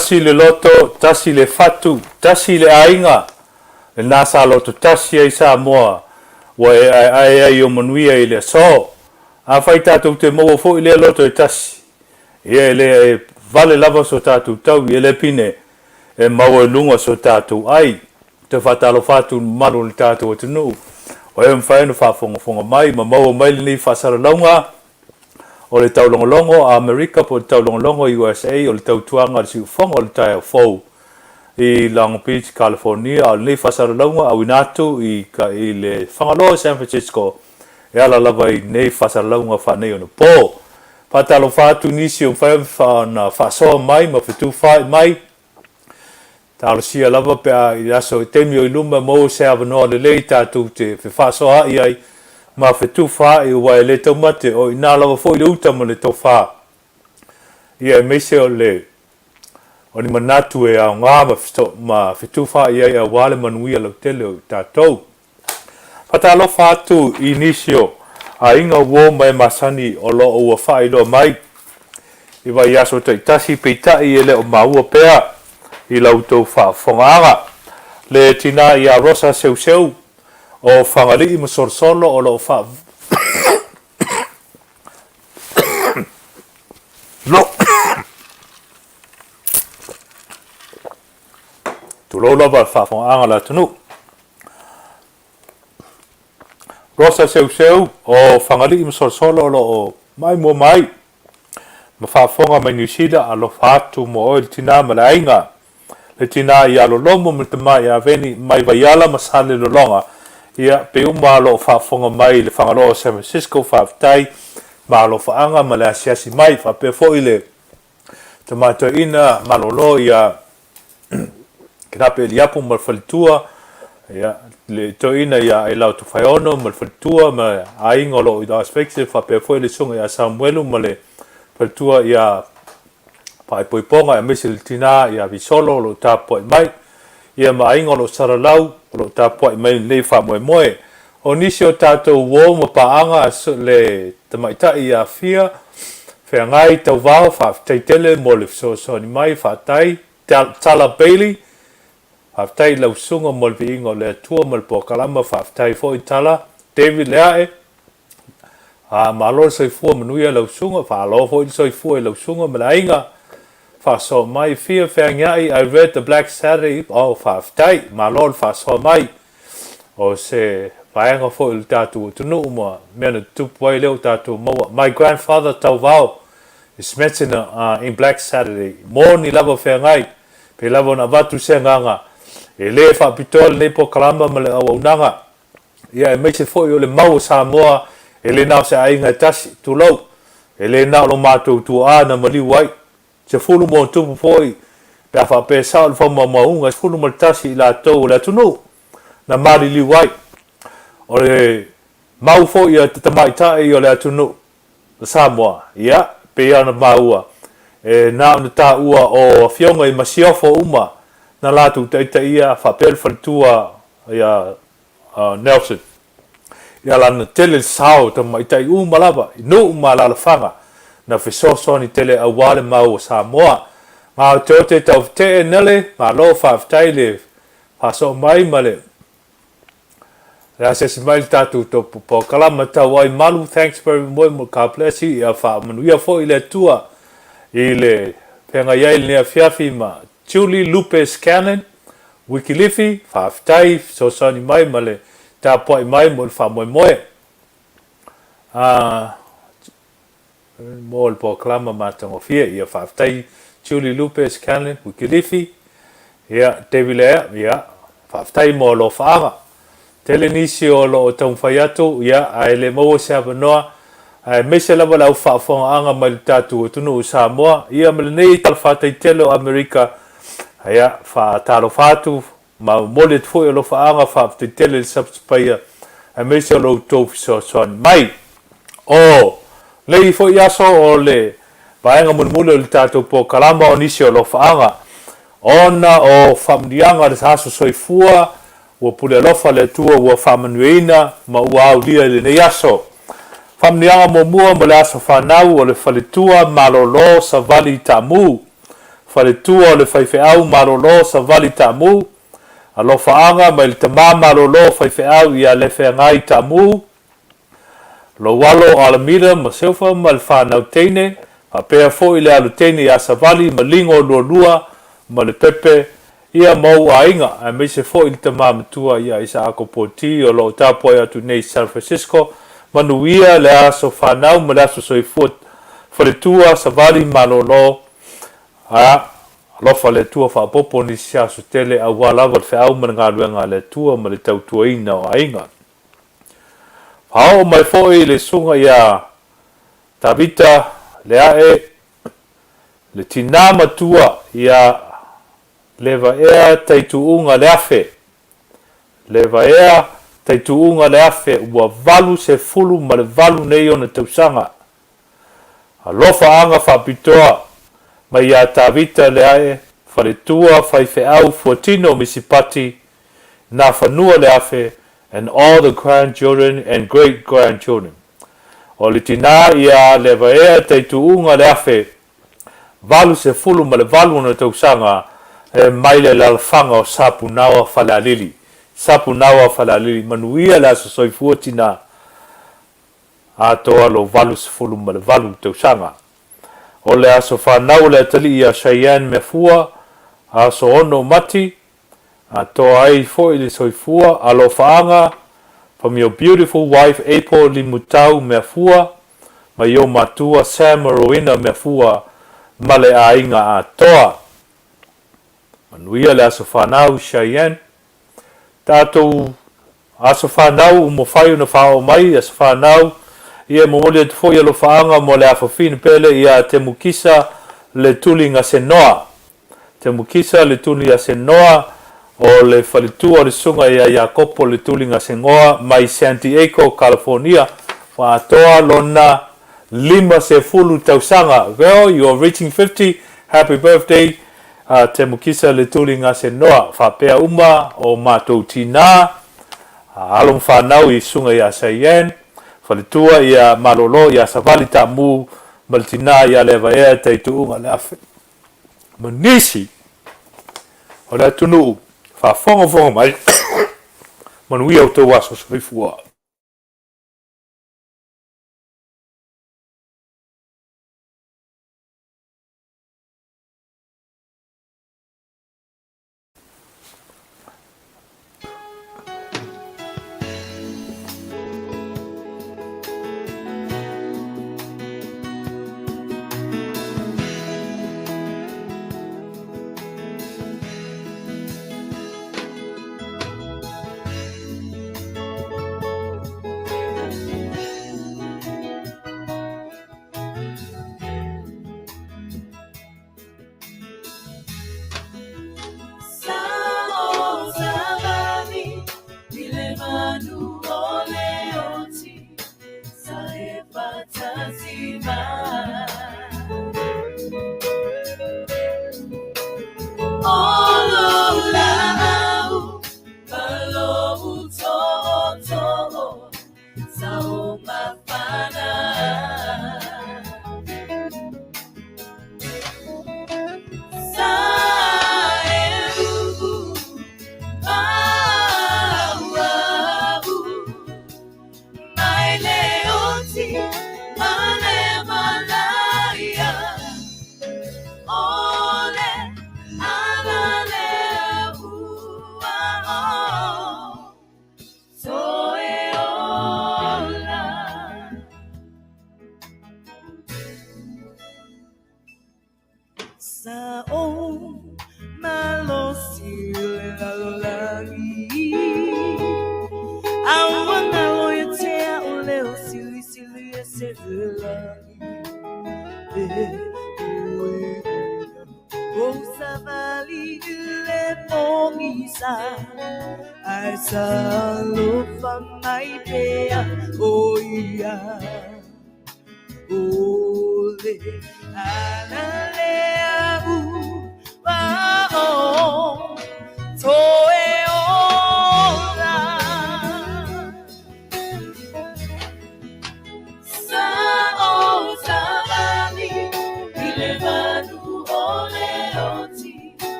[SPEAKER 1] Tasi le loto, tasi le fatu, tasi le aiga, lena sa loto tasi ai Samoa ua e aeae ai o manuia i le aso. Afai tatou te maua foi lea loto e tasi, ia e le e vale lava so tatou taui, e le pine e maua i luga so tatou ai. Toe faatalofa atu i le mamalu o le tatou atunuu o e mafai ona faafogafoga mai ma maua mai lenei faasalalauga o le taulogologo a Amerika po o le taulogologo USA o le tautuaga a le siufofoga o le taeao fou i Long Beach, California. A o lenei faasalalauga auina atu i i le Fagaloa o San Francisco e ala lava i nei faasalalauga faaneionapo. Faatalofa atu i nisi o mafai ona faasoa mai ma fetufaai mai. Talosia lava pe a i le aso i taimi o i luma maua se avanoa lelei tatou te fefaasoaai ai ma fetufaai aua e le taumate o i ina lava foi le uta ma le tofa ia aemaise o le o ni manatu e aoga ma ma fetufaai ai aua le manuia lautele o i tatou. Faatalofa atu i nisi o aiga uo ma e masani o lo o ua faailoa mai i vaiaso taitasi peitai e le o maua pea i la outou faafofogaaga. Le tina ia Rosa Seuseu o Fagalii ma Solosolo o lo o faa Tulou lava le faafofogaaga a le atunuu. Rosa Seuseu o Fagalii ma Solosolo o lo o maimoa mai ma faafofoga mai Niu Sila, alofa atu mo oe le tina ma le aiga, le tina ia Lolomo ma le tama ia Veni mai Vaiala ma Salelologa, ia pei uma o lo o faafofoga mai i le Fagaloa o San Francisco, faafetai ma alofaaga ma le asiasi mai, faapea foi le tama toeaina malolo ia Kinape Eliapu ma le faletua, ia, le toeaina ia Ailao Tufaeono ma le faletua ma aiga o lo o i Las Vegas, faapea foi le susuga ia Samuelu ma le faletua ia Faaipoipoga aemaise le tina ia Visolo o lo o tapuai mai, ia ma aiga o lo o salalau o lo o tapuai mai i lenei faamoemoe. O nisi o tatou uo ma paaga le tamaitai ia Fia Feagai Tauvao, faafetai tele mo le fesoasoani mai, faafetai Tala Bailey, faafetai i lau susuga mo le viiga o le Atua ma le polokalama, faafetai foi Tala David Leae, a malo le soifua manuia lau susuga, faaloa foi le soifua i lau susuga ma le aiga, faasoa mai Fia Feagiai, I read the Black Saturday, oh faafetai, malo le faasoa mai. O se vaega foi o le tatou atunuu ma mea na tutupu ai lea ua tatou maua. My grandfather Tauvao is mentioned in Black Saturday. Moni lava feagai, pei lava ona avatu se agaga e le faapitoa lenei polokalama ma le auaunaga, ia aemaise foi o le mau o Samoa e le na o se aiga e tasi, tulou, e le na o lo matou tuaa na maliu ai. 10+ foi pe a faapea e sao le faamaumauga e 11 i latou o le atunuu na maliliu ai. O le mau foi a te tamaitai o le atunuu o Samoa, ia, pei lava ona maua, e na ona taua o afioga i Masiofo uma na latou taitaia faapea le faletua ia Nelson. Ia lana tele le sao o tamaitai uma lava i nuu ma alaalafaga na fesoasoani tele aua le mau o Samoa. Nga oteote tautetee nele, malo faafetai le faasoo mai ma le asiasi mai le tatou polokalama tau ai malu. Thanks very much, God bless you. Ia faamanuia foi le Atua i le feagai ai lenei afiafi ma Julie Lupe Scanlan, Wikilifi, faafetai fesoasoani mai ma le tapuai mai mo le faamoemoe a mo le polokalama matagofie. Ia faafetai Julie Lupe Scanlan, Wikilifi, ia David Lea, ia faafetai mo alofaaga. Tele nisi o lo o taumafai atu, ia, ae le maua se avanoa, aemaise lava le au faafofogaaga mai le tatou atunuu o Samoa, ia ma lenei talafatai tele o Amerika, ia, faatalofa atu ma momoli atu foi alofaaga faafetai tele i le Sapsapaia, aemaise o lo outou fesoasoani mai. O lenei foi aso o le vaega mulimuli o le tatou polokalama o nisi o alofaaga, ona o faamanuiaga o le aso soifua Ua pule alofa le Atua ua faamanuiaina ma ua aulia i lenei aso. Faamanuiaga muamua mo le aso fanau o le faletua malolo savali taamu. Faletua o le faifeau malolo Savali Taamu, Alofaaga mai le tama malolo faifeau ia Lefeagai Taamu, Lou alo o Alamida ma Seufa ma le fanau teine, faapea foi le alo teine ia Savali ma Ligo Lualua ma Lepepe, ia ma ou aiga, aemaise foi le tama matua ia Isaako Poti o lo o tapuai atu nei i San Francisco. Manuia le aso fanau ma le aso soifua faletua Savali malolo. A alofa le Atua faaopoopo nisi aso tele aua lava le feau ma le galuega a le Atua ma le tautuaina o aiga. Faaoo mai foi le susuga ia Tavita Leae, le tinā matua ia Levaea Taituuga Leafe. Levaea Taituuga Leafe ua 88 nei ona tausaga. Alofaaga faapitoa mai ia Tavita Leae, faletua, faifeau, fuatino, Misipati, Nafanua Leafe and all the grandchildren and great grandchildren. O le tinā ia Levaea Taituuga Leafe, 88 ona tausaga, e mai le alalafaga o Sapunaoa Falealili. Sapunaoa Falealili, manuia le aso soifua tinā. Atoa lou 88 tausaga. O le aso fanau o le atalii ia Cheyenne Meafua, aso 6 Mati, atoa ai foi le soifua alofaaga from your beautiful wife April Limutau Meafua ma yo matua Sam ma Rowena Meafua ma le aiga atoa. Manuia le aso fanau Cheyenne. Tatou aso fanau ua mafai ona faaoo mai aso fanau ia e momoli atu foi alofaaga mo le afafine pele ia Temukisa Letuligasenoa. Temukisa Letuligasenoa o le faletua o le susuga ia Iakopo Letuligasegoa mai San Diego, California ua atoa lona 50 tausaga. Well, you are reaching 50, happy birthday A Temukisa Letuligasenoa, faapea uma o matou tinā, a alo ma fanau i susuga ia Cheyenne, faletua ia Malolo ia Savali Taamu ma le tinā ia Levaea Taituuga Leafe ma nisi o le atunuu faafogafoga mai, manuia outou aso soifua.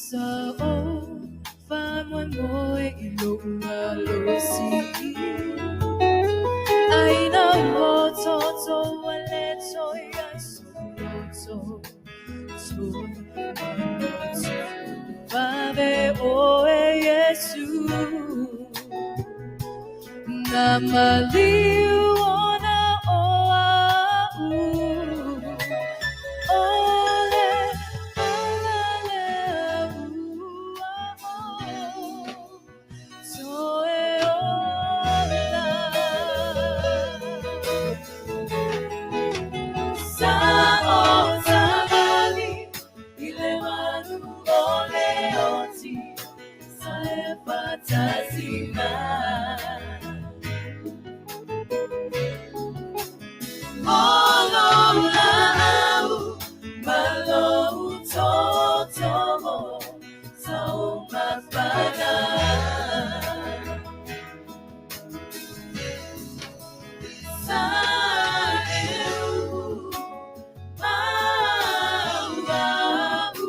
[SPEAKER 2] Sa ou faamoemoe i lou malosi A ina ua toto ua le toe i ai sou loto Toe manatu vave ʻoe Iesū Nā maliu ona o aʻu ʻO le ala lea ua ou toe ola Sa o savali i le manu o le oti Sa e faatasi mai O lou laau ma lou totogo Sa o mafana Sa e uu mau aʻu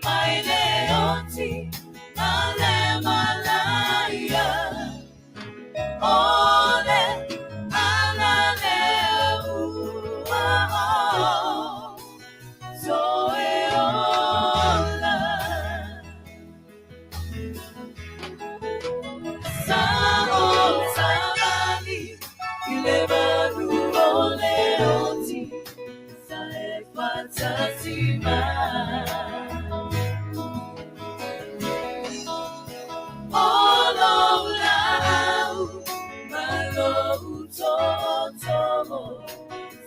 [SPEAKER 2] Mai le oti ma le malaia ʻO le ala lea ua ou toe ola Sa o savali i le manu o le oti Sa e faatasi mai O lou laau ma lou totogo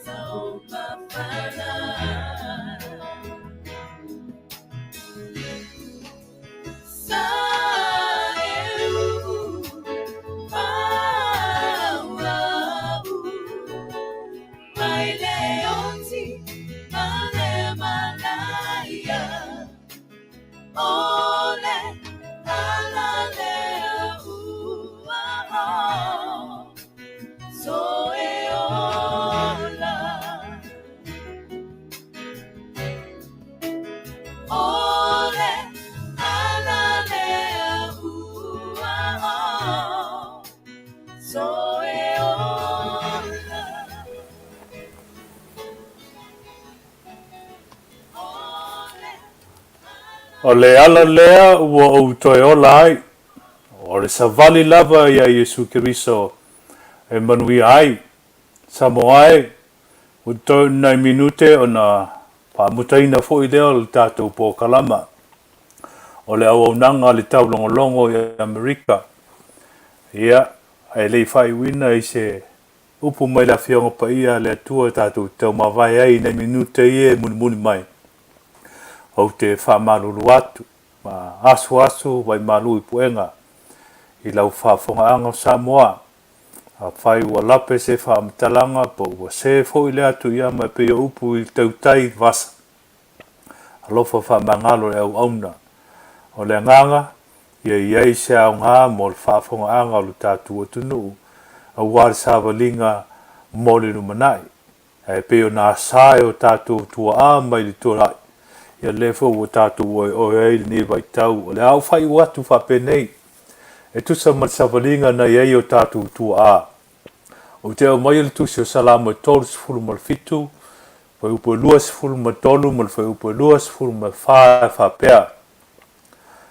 [SPEAKER 2] Sa o mafana Sa e uu mau aʻu Mai le oti ma le malaia ʻO le ala lea ua ou toe ola ʻO le ala lea ua ou toe ola
[SPEAKER 1] O le ala lea ua ou toe ola ai, o le savali lava iā Iesu Keriso e manuia ai. Samoa e, ua toe nai minute ona faamutaina foi lea o le tatou polokalama o le auaunaga a le taulogologo i Amerika. Ia, ae le i faaiuina i se upu mai le Afioga Paia a le Atua tatou te taumavae ai i nai minute ia e mulimuli mai, ou te faamalulu atu ma asuasu waimalu i puega i lau faafogaaga o Samoa. Afai ua lape se faamatalaga po ua sē foi le atu ia ma e pei o upu i tautai i vasa. Alofa faamagalo le auauna. O le agaga, ia i ai se aoga mo le faafogaaga o lo tatou atunuu aua le savaliga mo le lumanai. Ae pei ona asa e o tatou tuaa mai le tuanai, ia lea foi ua tatou oeoe ai i lenei vaitau, o le a ou faaiu atu faapenei, e tusa ma le savaliga na i ai o tatou tuaa. Ou te aumaia le tusi o Salamo e 37, fuaiupu e 23 ma le fuaiupu e 24 e faapea,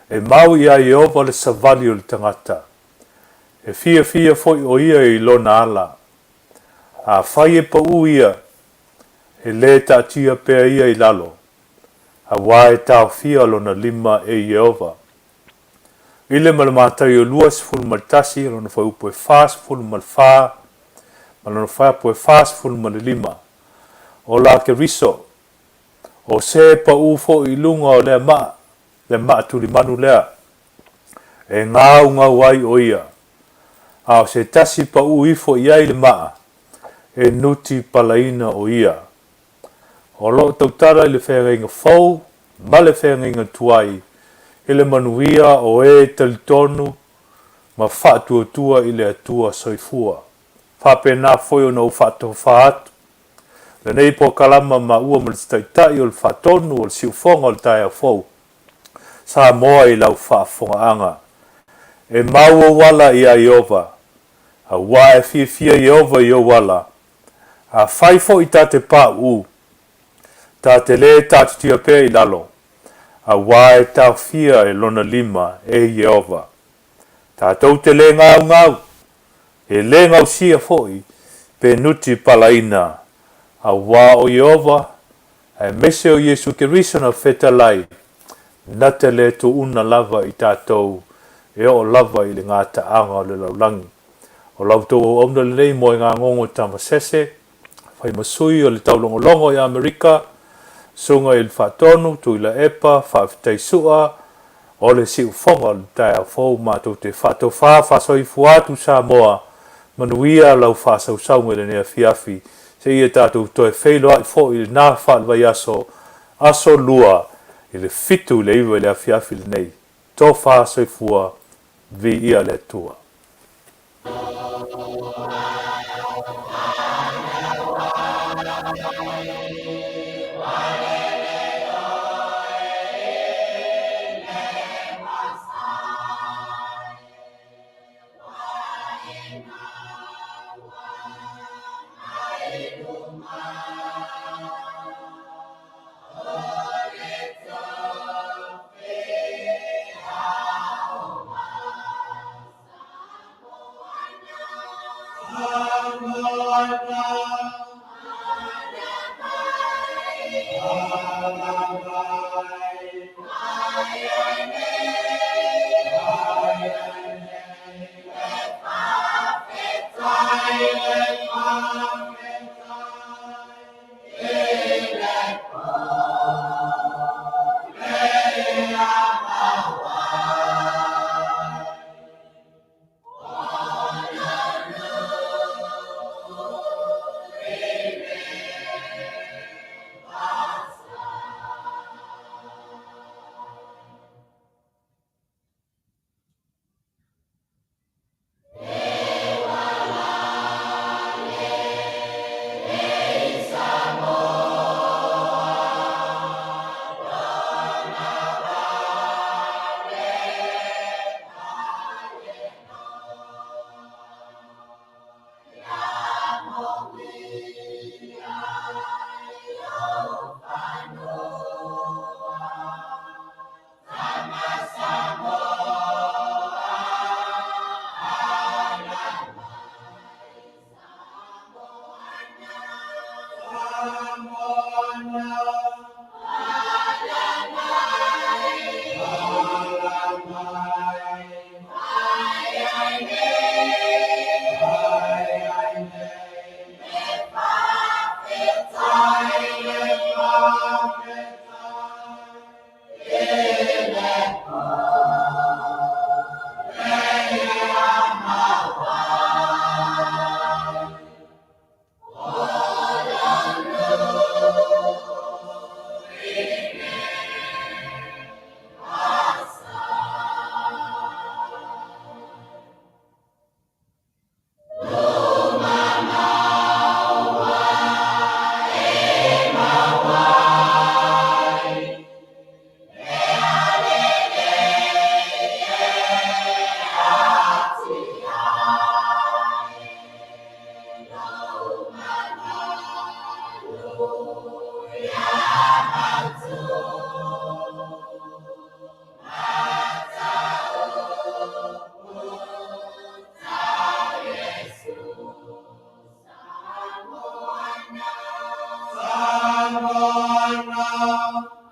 [SPEAKER 1] E mau iā Ieova le savali o le tagata, e fiafia foi ʻo ia i lona ala. Afai e paʻū ia, e lē taatia pea ia i lalo, auā e taofia lona lima e Ieova. I le ma le Mataio 21, lona fuaiupu e 44 ma lona fuaiupu e 45, o la Keriso, o se paʻū foi i luga o lea maa, le maa tulimanu lea, e gaugau ai ʻo ia, a o se tasi paʻū ifo i ai le maa, e nuti palaina ʻo ia. O lo o tautala i le feagaiga fou ma le feagaiga tuai i le manuia o e talitonu ma faatuatua i le Atua soifua. Faapena foi ona ou faatofa atu lenei polokalama maua ma le Taitai o le Faatonu o le Siufoga o le Taeao Fou. Samoa i lau faafofogaaga. E mau ou ala iā Ieova, auā e fiafia Ieova i ou ala. Afai foi ta te pauu, ta te lē taatitia pea i lalo, auā e taofia e lona lima e Ieova. Tatou te lē gaugau, e lē gausia foi pe nuti palaina, auā o Ieova, aemaise o Iesu Keriso na fetalai, na te lē tuuna lava i tatou e oo lava i le gataaga o le lalolagi. O la outou auauna lenei Moegagogo Tamasese, fai ma sui o le taulogologo i Amerika, Susuga i le Faatonu, Tuilaepa, Faafetai Sua, o le siufoga o le taeao fou matou te faatofa faasoifua atu Samoa, manuia lau faasausauga i lenei afiafi, seia tatou toe feiloai foi i lena faalevaiaso, aso Lua i le 7 i le 9 i le afiafi lenei. Tofa soifua, viia le Atua.
[SPEAKER 3] Samoana.